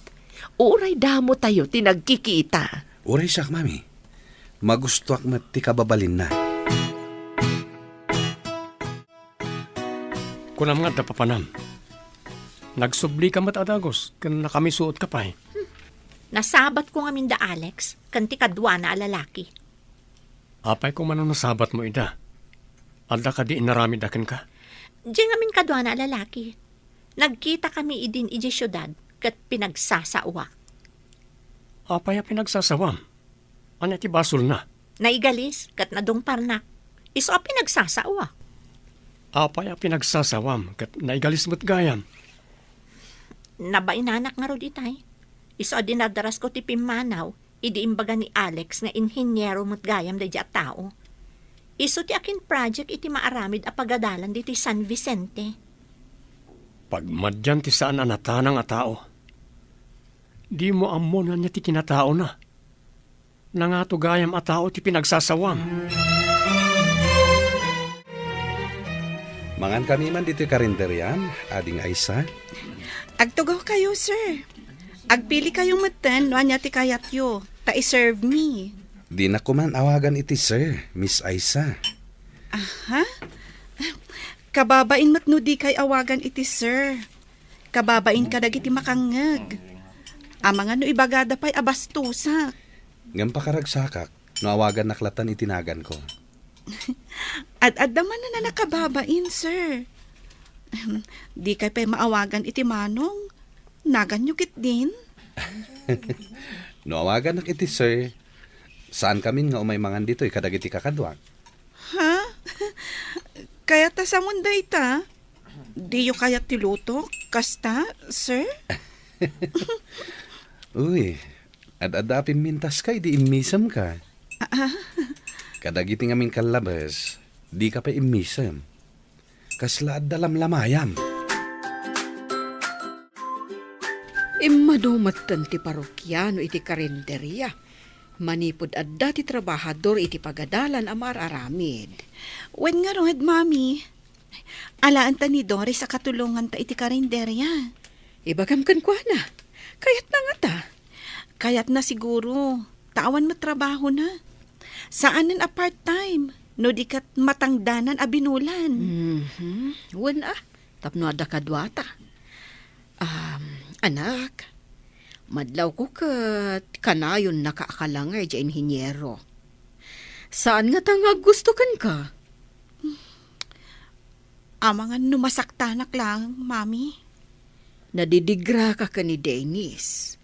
Uray damo tayo ti nagkikita. Uray siak, Mami. Magustuak met ti kababalinna. Kunam nga adda papanam. Nagsublika met a dagus ken nakamisuotka pay. Hmm. Nasabatko ngamin da Alex ken ti kaduana a lalaki. Apay koma no nasabatmo ida? Adda kadi inaramidda kenka? Diay ngamin kaduana a lalaki. Nagkitakami idin idiay siudad ket pinagsasaoak. Apay a pinagsasawam? Ania ti basolna? Naigalis ket nadungparnak. Isu a pinagsasaoak. Apay a pinagsasawam ket naigalis met gayam? Nabainanak ngarud itay. Isu a dinardarasko ti pimmanaw idi imbaga ni Alex nga inhiniero met gayam daydiay a tao. Isu ti akin project iti maaramid a pagadalan ditoy San Vicente. Pagmadian ti saan a natanang a tao. Dimo ammo no ania ti kinataona. Nangato gayam a tao ti pinagsasawam. Mangan kami man ditoy karinderiam, Ading Aisa. Agtugawkayo, sir. Agpili kayo metten no ania ti kayatyo, ta i-serve mi. Dinak man awagan iti sir, Miss Aisa. Aha? Kababain met no di kay awagan iti sir. Kababain kadagiti makangngeg. Amangan no ibagada pay a bastosak. Ngem pakaragsakak no awagannak lattan iti naganko. Ad-adda man a nakababain, sir. Di kay pay maawagan iti manong. Naganyo ketdin? No awagannak iti sir, saan kamin nga umay mangan ditoy kadagiti kakaduak. Ha? Kayat ta samon dayta? Diyo kayat ti lutok? Kasta, sir? Uy, ad-adda a pimmintaska idi immisemka. Ah, ah. Kadagiti ngamin kallabes, dika pay immisem. Kasla adda lamlamayam. Immadu metten ti parokiano iti karinderia. Manipud adda ti trabahador iti pagadalan a maar-aramid. Wen ngarud, Mami. Alaen ta ni Doris a katulonganta iti karinderia. Ibagam kenkuana. Kayatna ngata? Kayatna siguro. Ta awan met trabahona. Saanen a part-time. No di ket matangdanan a binulan. Mhm. Wen a, tapno adda kaduata. Um, anak, madlawko ket kanayonnaka a kalangay diay inhiniero. Saan ngata nga aggusto kenka? Amangan no masaktanak laeng, Mami. Nadidigraka ken ni Dennis.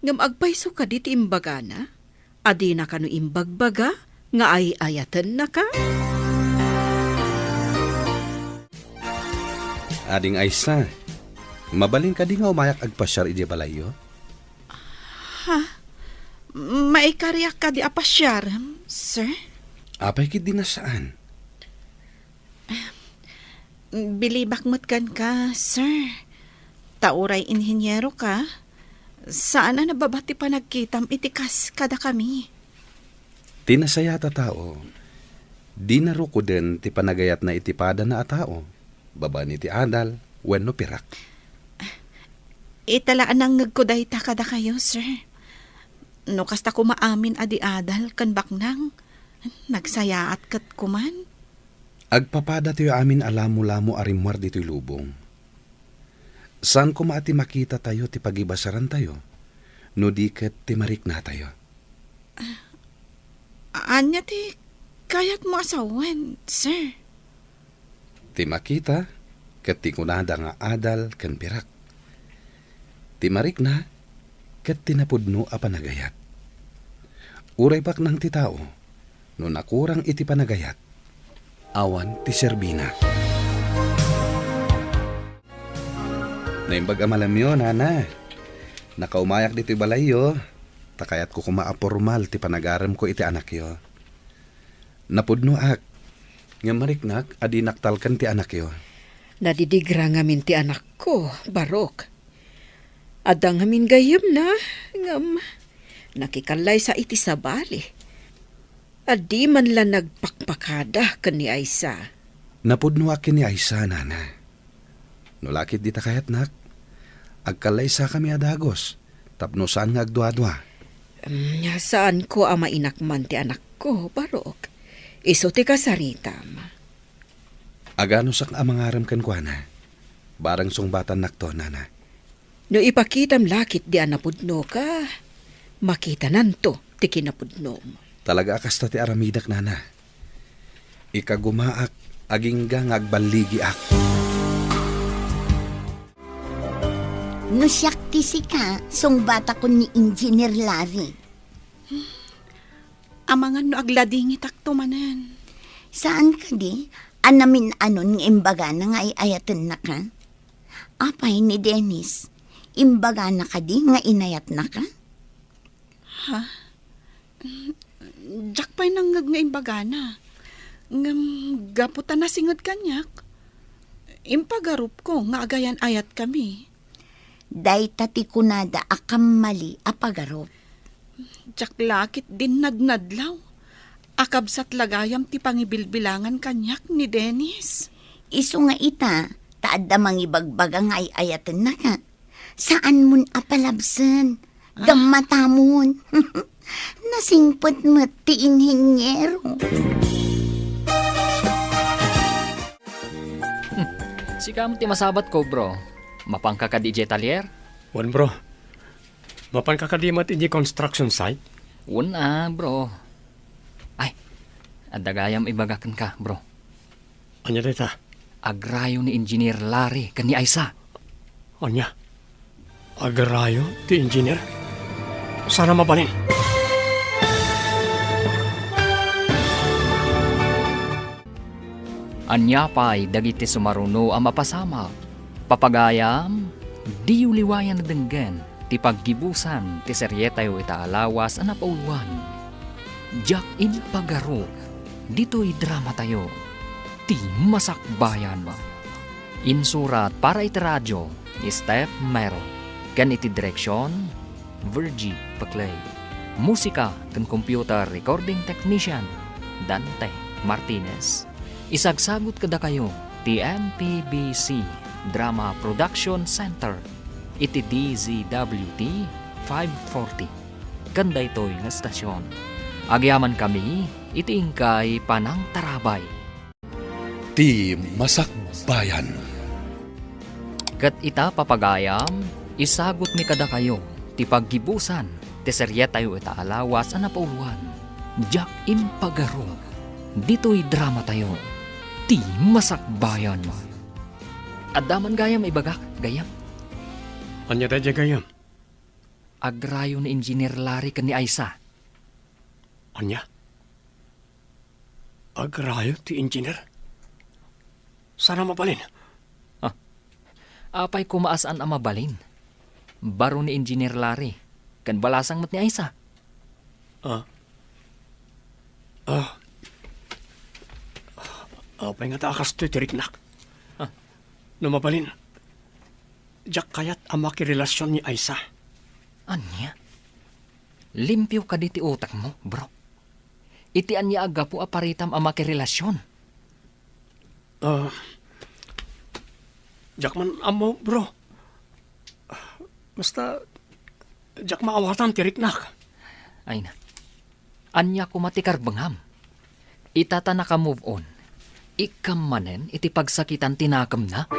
Ngem agpayso kadi ti imbagana? A dina kano imbagbaga nga ay-ayatennaka? Ading Aisa, mabalin kadi nga umayak agpasiar idiay balayyo? Ha? Maikariak kadi a pasiarem, sir? Apay ketdi a saan? Bilibak met kenka, sir. Ta uray inhiniero ka, saan a nababa ti panagkitam iti kas kadakami. Ti nasayaat a tao, dina rukoden ti panagayatna iti padana a tao, babaen iti adal wenno pirak. Ita la a nangngegko dayta kadakayo, sir. No kasta koma amin a di adal ken baknang, nagsayaat ket koman. Agpapadatayo amin a lamolamo a rimmuar ditoy lubong. Saan koma a ti makitatayo ti pagibasarantayo, no di ket ti mariknatayo. Ania ti kayatmo a sawen, sir? Ti makita ket ti kunada nga adal ken pirak. Ti marikna ket ti napudno a panagayat. Uray baknang ti tao, no nakurang iti panagayat, awan ti serbina. Naimbag a malamyo, Nana. Nakaumayak ditoy balayyo, ta kayatko koma a pormal ti panagaremko iti anakyo. Napudnoak, ngem mariknak a dinak talken ti anakyo. Nadidigra ngamin ti anakko, Barok. Adda ngamin gayyemna, ngem nakikallaysa iti sabali. A di man la nagpakpakada ken ni Aisa. Napudnoak ken ni Aisa, Nana. No la ketdi ta kayatnak, agkallaysakami a dagus tapno saan nga agduadua. Mm, saanko a mainakman ti anakko, Barok. Isu ti kasaritam. Aganusak a mangarem kenkuana. Barang sungbatannakto, Nana. No ipakitam la ketdi a napudnoka, makitananto ti kinapudnom. Talaga a kasta ti aramidek, Nana. Ikagumaak, agingga nga agballigiak. No siak ti sika, sungbatakon ni Engineer Larry. Amangan no agladingitakto manen. Saan kadi a namin-anon nga imbagana nga ay-ayatennaka? Apay ni Dennis, imbagana kadi nga inayatnaka? Ha? Diak pay nangngeg nga imbagana. Ngem gapu ta nasinged kaniak, impagarupko nga agayan-ayatkami. Dayta ti kunada a kammali a pagarup. Diak la ketdin nadnadlaw a kabsat la gayam ti pangibilbilangan kaniak ni Dennis. Isu nga ita, ta adda mangibagbaga nga ay-ayatennaka. Saanmon a palabsen. Ah. Gammatamon. Nasingpet met ti inhinyero. Hmm. Sika met ti masabatko, bro. Mapanka kadi idiay talyer? Wen, bro. Mapanka kadi met idiay construction site? Wen a, bro. Ay, adda gayam ibaga kenka, bro. Ania dayta? Agrayo ni Engineer Larry ken ni Aisa. Ania? Agrayo ti engineer? Saan a mabalin? Ania pay dagiti sumaruno a mapasamak? Papagayam, diyo liwayan a denggen ti paggibusan ti serietayo ita a lawas a napauluan. Diak impagarup, ditoy dramatayo, ti Masakbayan. Insurat para iti radio ni Steph Mero, ken iti direksion, Virgie Paclay. Musika ken computer recording technician, Dante Martinez. Isagsagut kadakayo ti M P B C Drama Production Center iti D Z W T five forty. Ken daytoy nga estasion, agyamankami iti inkay panangtarabay. Ti Masakbayan. Ket ita, papagayam, isagutmi kadakayo ti paggibusan ti serietayo ita a lawas a napauluan. Diak impagarup, ditoy dramatayo, Ti Masakbayan. Adda man gayam ibagak, gayyem. Ania daydiay, gayyem? Agrayo ni Engineer Larry ken ni Aisa. Ania? Agrayo ti engineer? Saan a mabalin? Ah, apay koma a saan a mabalin? Baro ni Engineer Larry, ken balasang met ni Aisa. Ah. Ah. Apay ngata a kastoy ti riknak? Ah. No mabalin, diak kayat a makirelasion ni Aisa. Ania? Limpio kadi ti utekmo, bro? Iti ania a gapu a paritam a makirelasion? Ah, diak man ammo, bro. Basta, diak maawatan ti riknak. Ay na. Ania koma ti karbengam? Ita ta naka-move on, ikkam manen iti pagsakitan ti nakemna?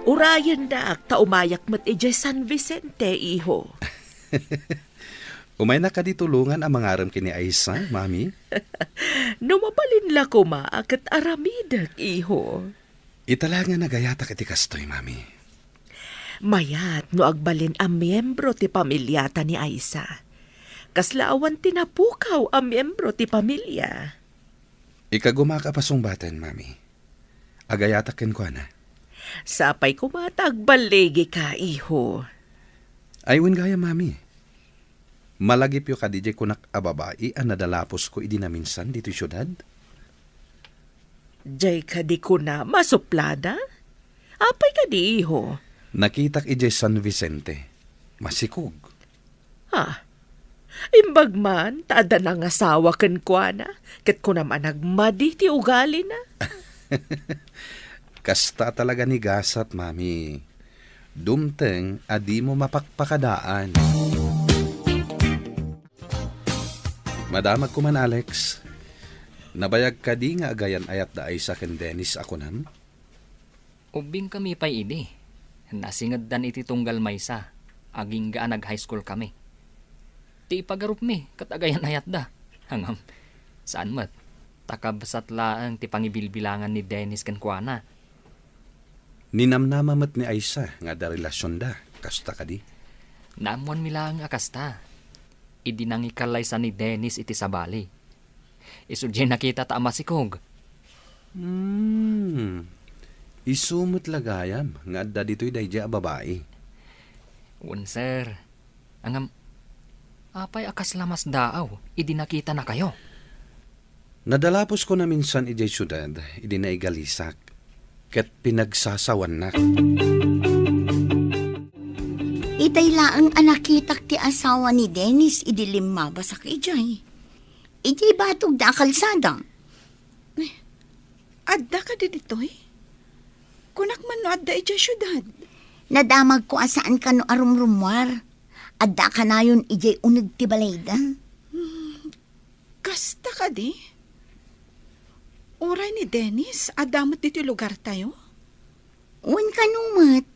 Urayennak ta umayak met idiay San Vicente, iho. Umaynak kadi tulongan a mangarem ken ni Aisa, Mami? No mabalin la koma a ket aramidek, iho. Ita la nga nagayatak iti kastoy, Mami. Mayat no agbalin a miembro ti pamiliata ni Aisa. Kasla awan ti napukaw a miembro ti pamilia. Ikagumak a pasungbaten, Mami. Agayatak kenkuana. Sapay koma ta agballigika, iho. Ay, wen gayam, Mami. Malagipyo kadi diay kunak a babai a nadalapusko idi naminsan ditoy siudad? Diay kadi kuna masuplada? Apay kadi, iho? Nakitak idiay San Vicente. Masikog. Ha? Imbag man ta adda nangasawa kenkuana, ket kunam a nagmadi ti ugalina. Kasta talaga ni gasat, Mami. Dumteng a dimo mapakpakadaan. Madamagko man, Alex. Nabayag kadi nga agayan-ayat da Aisa ken Dennis a kunam? Ubbingkami pay idi. Nasingeddan iti tunggal maysa, agingga a nag-high school kami. Ti ipagarupmi ket agayan-ayatda. Ngem, saan met. Ta kabsat laeng ti pangibilbilangan ni Dennis kenkuana. Ninamnama met ni Aisa nga adda relasionda, kasta kadi? Naammoanmi laeng a kasta. Idi nangikallaysa ni Dennis iti sabali. Isu diay nakitata a masikog. Hmm. Isu met la gayam nga adda ditoy daydiay a babai. Wen, sir. Ngem, apay a kasla masdaaw idi nakitanakayo? Nadalapusko naminsan idiay siudad idi naigalisak, ket pinagsasawannak. Itay laeng a nakitak ti asawa ni Dennis idi limmabasak idiay. Idiay batog da a kalsada, Adda kadi ditoy? Kunak man no adda idiay siudad. Nadamagko a saan kano a rumrummuar. Adda kanayon idiay uneg ti balayda. Hmm, kasta kadi? Uray ni Dennis, adda met ditoy lugartayo? Wen kano met,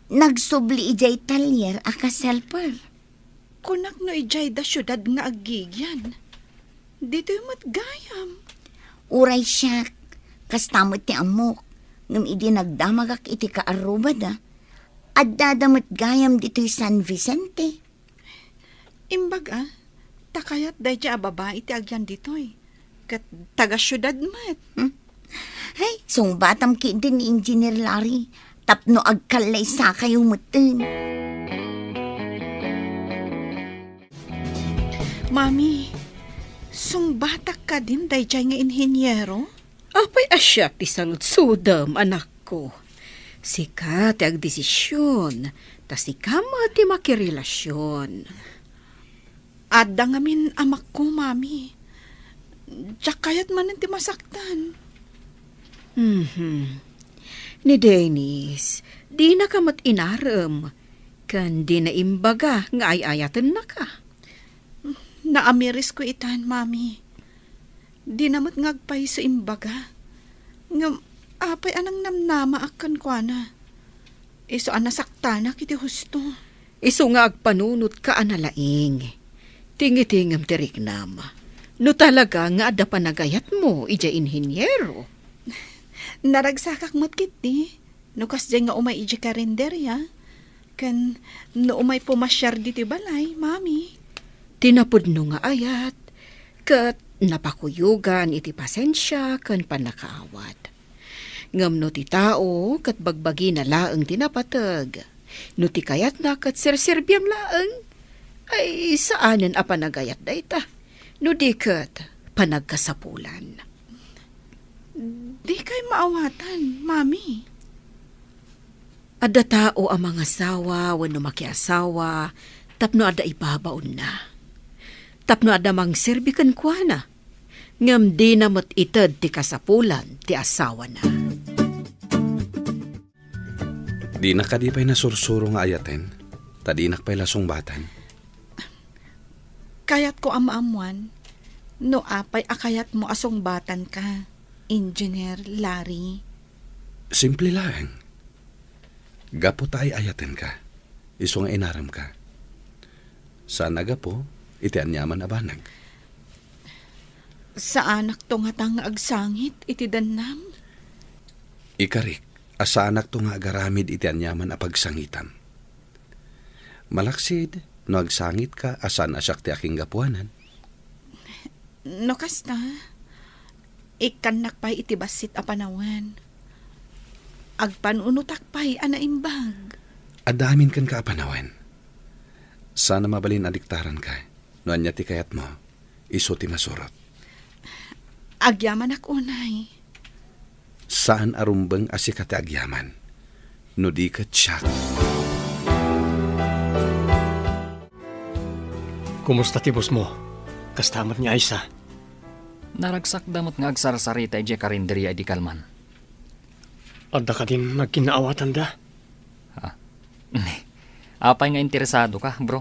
nagsubli idiay talyer a kas helper. Kunak no idiay da siudad nga aggigyan. Ditoy met gayam. Uray siak, kasta met ti ammok, ngem idi nagdamagak iti kaarrubada, addada met gayam ditoy San Vicente. Imbag a, ta kayat daydiay a babai ti agyan ditoy. Ket taga-siudad met. Hmm? Ay, sungbatam ketdi ni Engineer Larry tapno agkallaysakayo metten. Mami, sungbatak kadin daydiay nga inhiniero? Apay a siak ti saludsodem, anakko? Sika ti agdesision, ta sika met ti makirelasion. Adda ngamin amakko, Mami. Diak kayat manen ti masaktan. Mhm. Ni Dennis, dinaka met inarem, ken dina imbaga nga ay-ayatennaka. Naamirisko itan, Mami. Dina met nga agpayso imbaga. Ngem apay a nangnamnamaak kenkuana? Isu a nasaktanak iti husto. Isu nga agpanunotka a nalaing. Tingitingem ti riknam. No talaga nga adda panagayatmo idiay inhiniero. Naragsakak met ketdi. No kasdiay nga umay idiay karinderia, ken no umay pumasiar ditoy balay, Mami. Ti napudno nga ayat, ket napakuyogan iti pasensia ken pannakaawat. Ngem no ti tao ket bagbagina laeng ti napateg, no ti kayatna ket serserbiam laeng, ay saanen a panagayat dayta, no di ket panagkasapulan. Dikay maawatan, Mami. Adda tao a mangasawa wenno makiasawa tapno adda ibabaonna. Tapno adda mangserbi kenkuana, ngem dina met ited ti kasapulan ti asawana. Dina kadi pay nasursuro nga ayaten, ta dinak pay la sungbatan. Kayatko a maammuan no apay a kayatmo a sungbatanka, Engineer Larry. Simple laeng. Gapu ta ay-ayatenka, isu nga inaremka. Saan a gapu iti aniaman a banag. Saanakto ngata nga agsangit iti dennam? Ikarik a saanakto nga agaramid iti aniaman a pagsangitam. Malaksid no agsangitka a saan a siak ti akinggapuanan. No kasta, ikkannak pay iti bassit a panawen. Agpanunotak pay a naimbag. Adda amin kenka a panawen. Saan a mabalin a diktaranka no ania ti kayatmo. Isu ti masurot. Agyamanak unay. Saan a rumbeng a sika ti agyaman, no di ket siak. Kumusta ti bossmo? Kasta met ni Aisa? Naragsakda met nga agsarsarita idiay karinderia idi kalman. Adda kadin nagkinnaawatanda? Ah. Apay nga interesadoka, bro?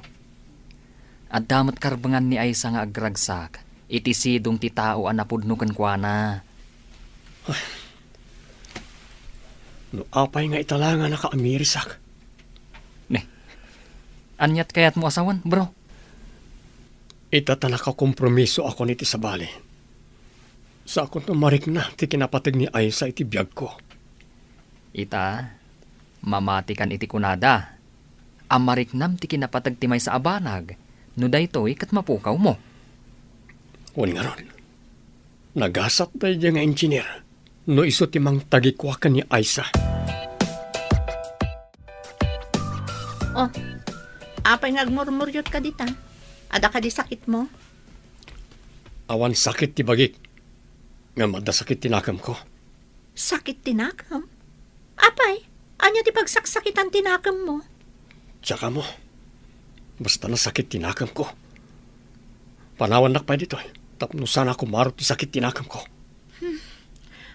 Adda met karbengan ni Aisa nga agragsak iti sidong ti tao a napudno kenkuana. Ay. No apay nga ita la nga nakaamirisak? Ne. Aniat kayatmo a sawen, bro? Ita ta nakakompromisoakon iti sabali. Saakon a marikna ti kinapateg ni Aisa iti biagko. Ita, mamatikan iti kunada a mariknam ti kinapateg ti maysa a banag no daytoy ket mapukawmo. Wen ngarud, nagasat daydiay nga engineer no isu ti mangtagikua ken ni Aisa. Oh, apay nga agmurmuriotka dita? Adda kadi sakitmo? Awan sakit ti bagik, ngem adda sakit ti nakemko. Sakit ti nakem? Apay, ania ti pagsaksakitan ti nakemmo? Diak ammo. Basta nasakit ti nakemko. Panawannak pay ditoy, tapno saan a kumaro ti sakit ti nakemko. Hmm.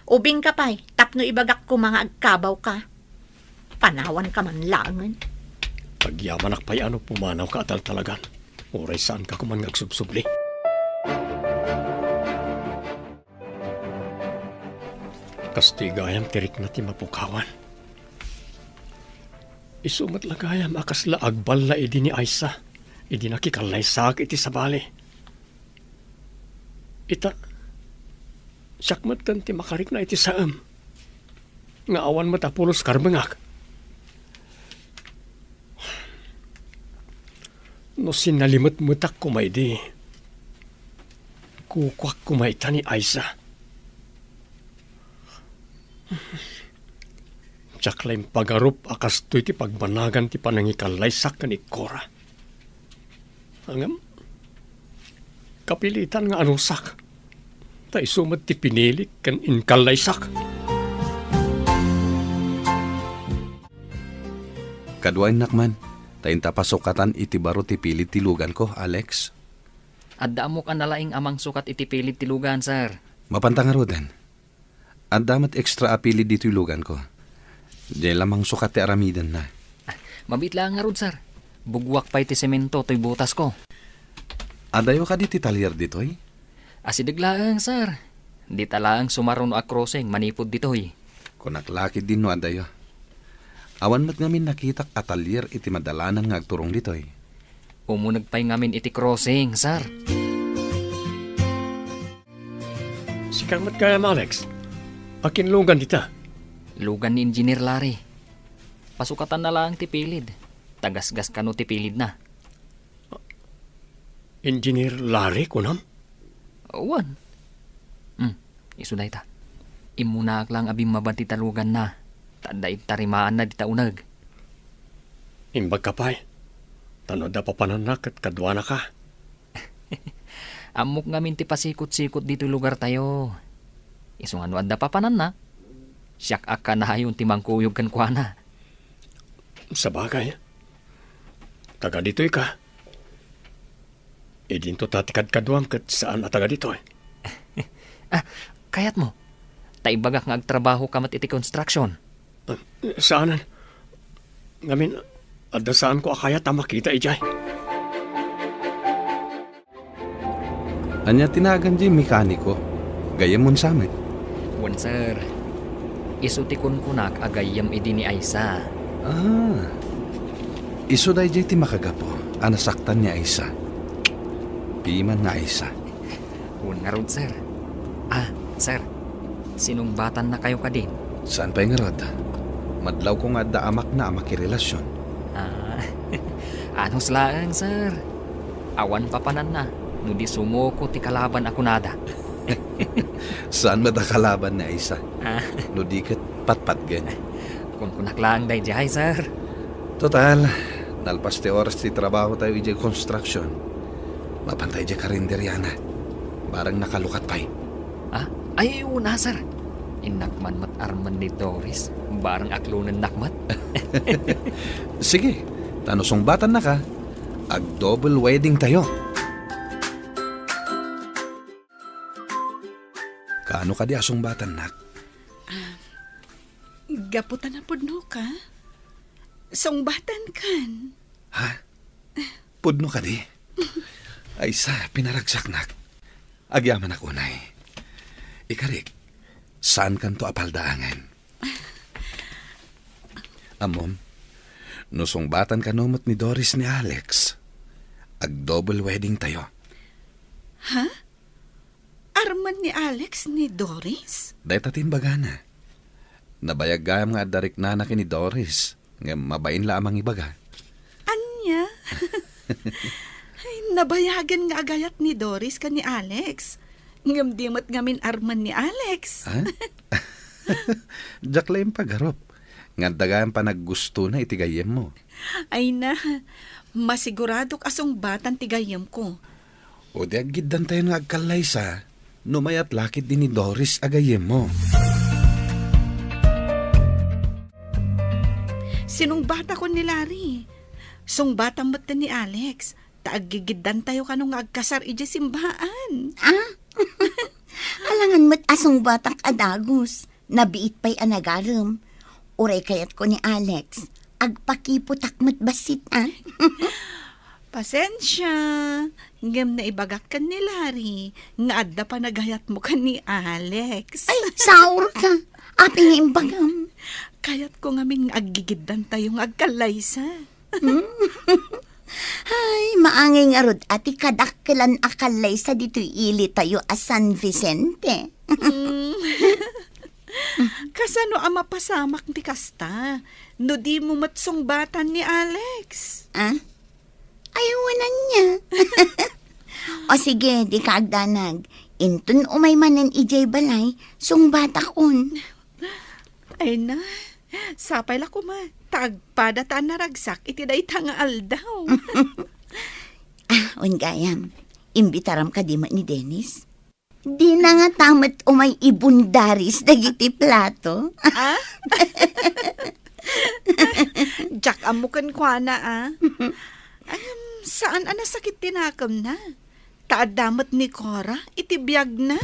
Ubingka pay, tapno ibagak koma nga agkabawka. Panawanka man laengen. Agyamanak pay a no pumanawka a taltalagan. Uray saanka koman nga agsubsubli. Kastoy gayam ti rikna ti mapukawan. Isu met la gayam a kasla agballa idi ni Aisa, idi nakikallaysaak iti sabali. Ita, siak met ken ti makarikna iti saem, nga awan met a pulos karbengak. No sinalimetmetak koma idi, kukuak koma ita ni Aisa. Diak la impagarup a kastoy ti pagbanagan ti panangikallaysak ken ikkora. Ngem, kapilitan nga anusak. Ta isu met ti pinilik ken inkallaysak. Kaduaennak man, ta inta pasukatan iti baro ti pilid ti luganko, Alex. Adda ammok a nalaing a mangsukat iti pilid ti lugan, sir. Mapanta ngaruden. Adda met extra a pilid ditoy luganko. Diay la mangsukat ti aramidenna. Ah, mabiit laeng ngarud, sir. Buguak pay ti semento toy butasko. Adayo kadi ti talyer ditoy? Asideg laeng, sir. Dita laeng sumaruno a crossing manipud ditoy. Kunak la ketdin no adayo. Awan met ngamin nakitak a talyer iti madalanan nga agturong ditoy. Umuneg pay ngamin iti crossing, sir. Sika met gayam, Alex. Akin lugan dita? Lugan ni Engineer Larry. Pasukatanna laeng ti pilid. Tagasgas kano ti pilidna. Engineer Larry, kunam? Wen. Hmm, isu dayta. Immunaak laeng a bimmaba ti taluganna, ta adda intarimaanna dita uneg. Imbagka pay, ta no adda papananna ket kaduanaka. Ammok ngamin ti pasikot-sikot ditoy lugartayo. Isu nga no adda papananna, siak a kanayon ti mangkuyog kenkuana. Sabagay, taga ditoyka. Idinto ta ti kadkaduam ket saan a taga ditoy. Ah, kayatmo? Ta ibagak nga agtrabahoka met iti construction. Ah, saanen. Ngamin, adda saanko a kayat a makita idiay. Ania ti nagan diay mekaniko? Gayyemmon sa met? Wen, sir. Isu ti kunkunak a gayyem idi ni Aisa. Ah. Isu daydiay ti makagapu a nasaktan ni Aisa. Piman nga Aisa. Wen ngarud, sir. Ah, sir. Sinungbatannakayo kadin? Saan pay ngarud? Madlawko nga adda amakna a makirelasion. Ah, anus laeng, sir. Awan papananna no di sumuko ti kalaban a kunada. Saan met a kalaban ni Aisa? Ah. No di ket patpatgen. Kunkunak laeng daydiay, sir. Total, nalpas ti oras ti trabaho tayo idiay construction. Mapanta idiay karinderiana. Bareng nakalukat pay. Ah? Ay, una, sir. Innak man met armen ni Doris. Bareng aklonennak met. Sige, ta no sungbatannaka, ag-double wedding tayo. Kaano kadi a sungbatannak? Ah, gapu ta napudnoka, sungbatankan. Ha? Pudno kadi? Aisa, pinaragsaknak. Agyamanak unay. Ikarik, saankanto a paldaangen. Ammom, no sungbatan kano met ni Doris ni Alex, ag-double wedding tayo. Ha? Armen ni Alex ni Doris? Dayta ti imbagana. Nabayag gayam nga adda riknana ken ni Doris, ngem mabain la a mangibaga. Ania? Ay, nabayagen nga agayat ni Doris ken ni Alex. Ngem di met ngamin armen ni Alex. Ha? Diak la impagarup nga adda gayam panaggustona iti gayyemmo. Ay na, masiguradok a sungbatan ti gayyemko. O di aggiddantayon nga agkallaysa, no mayat la ketdi ni Doris a gayyemmo. Sinungbatakon ni Larry. Sungbatan met ni Alex, ta aggigiddantayo kano nga agkasar idiay simbaan. Ah? Alangan met a sungbatak a dagus. Nabiit pay a nagarem. Uray kayatko ni Alex, agpakiputak met bassit, a? Pasensia, ngem naibagak ken ni Larry nga adda panagayatmo ken ni Alex. Ay, saurka. Apay nga imbagam? Kayatko ngamin nga aggigiddantayo nga agkallaysa. Hmm? Ay, maangay ngarud a ti kadakkelan a kallaysa ditoy ilitayo a San Vicente. Hmm. Kasano a mapasamak ti kasta no dimo met sungbatan ni Alex? A? Ay, wen ania. O sige, dika agdanag. Inton umay manen idiay balay, sungbatakon. Ay na, sapay la koma, ta agpada ta a naragsak iti dayta nga aldaw. A, wen gayam, imbitaram kadi met ni Dennis? Dina ngata met umay ibundaris dagiti plato. A? Diak ammo kenkuana, a. Em, saan a nasakit ti nakemna? Ta adda met ni Cora iti biagna.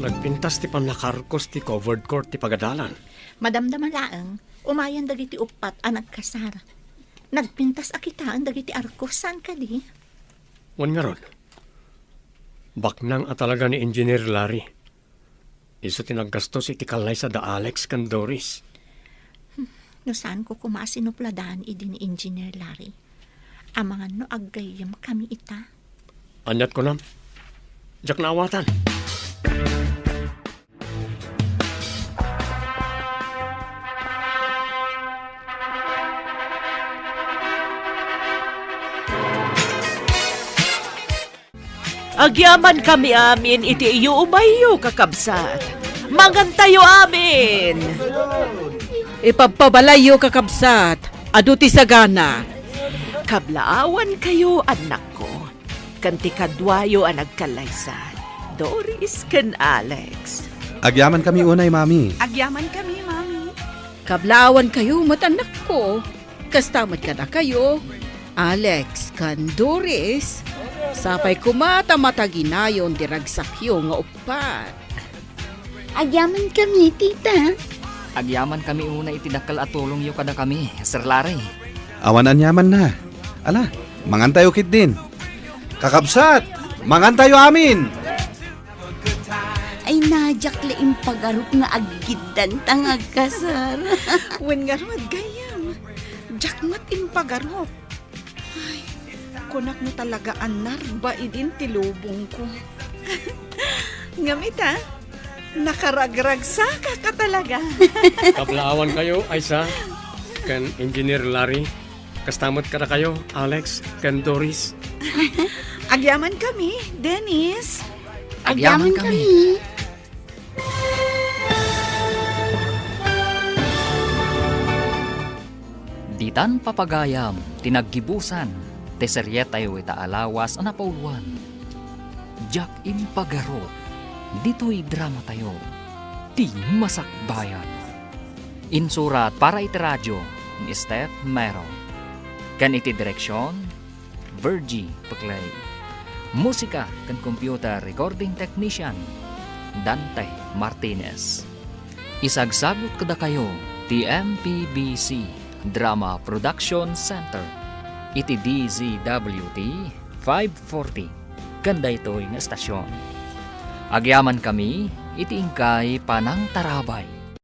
Nagpintas ti pannakaarkos ti covered court ti pagadalan. Madamdama laeng, umayen dagiti uppat a nagkasar. Nagpintas a kitaen dagiti arkos, saan kadi? Wen ngarud, baknang a talaga ni Engineer Larry. Isu ti naggastos iti kallaysa da Alex ken Doris. Hmm, no saanko koma a sinupladan idi ni Engineer Larry. Amangan no aggayyem kami ita. Aniat kunam? Diak naawatan. Agyamankami amin iti iyo umayyo, kakabsat. Mangantayo amin. Ipabpabalayyo, kakabsat, adu ti sagana. Kablaawankayo, annakko, ken ti kaduayo a nagkallaysa, Doris ken Alex. Agyamankami unay, Mami. Agyamankami, Mami. Kablaawankayo met, annakko. Kasta met kadakayo, Alex ken Doris, sapay koma ta mataginayon ti ragsakyo nga uppat. Agyamankami, tita. Agyamankami unay iti dakkel a tulongyo kadakami, Sir Larry. Awan aniamanna. Ala, mangantayo ketdin. Kakabsat, mangantayo amin! Ay, na, diak la impagarup nga aggiddanta nga agkasar. Wen ngarud, gayyem, diak met impagarup. Ay, kunak no talaga a narba idin ti lubongko. Ngem ita, nakaragragsakak a talaga. Kablaawankayo, Aisa, ken Engineer Larry. Kasta met kadakayo, Alex ken Doris. Agyamankami, Dennis. Agyamankami. Ditan papagayam ti naggibusan ti serietayo ita a lawas a napauluan. Diak impagarup ditoy dramatayo, Ti Masakbayan. Insurat para iti radio ni Steph Mero. Ken iti direksion, Virgie Peclay. Musika ken computer recording technician, Dante Martinez. Isagsagut kadakayo ti M P B C Drama Production Center iti D Z W T five forty ken daytoy nga estasion. Agyamankami iti inkay panangtarabay.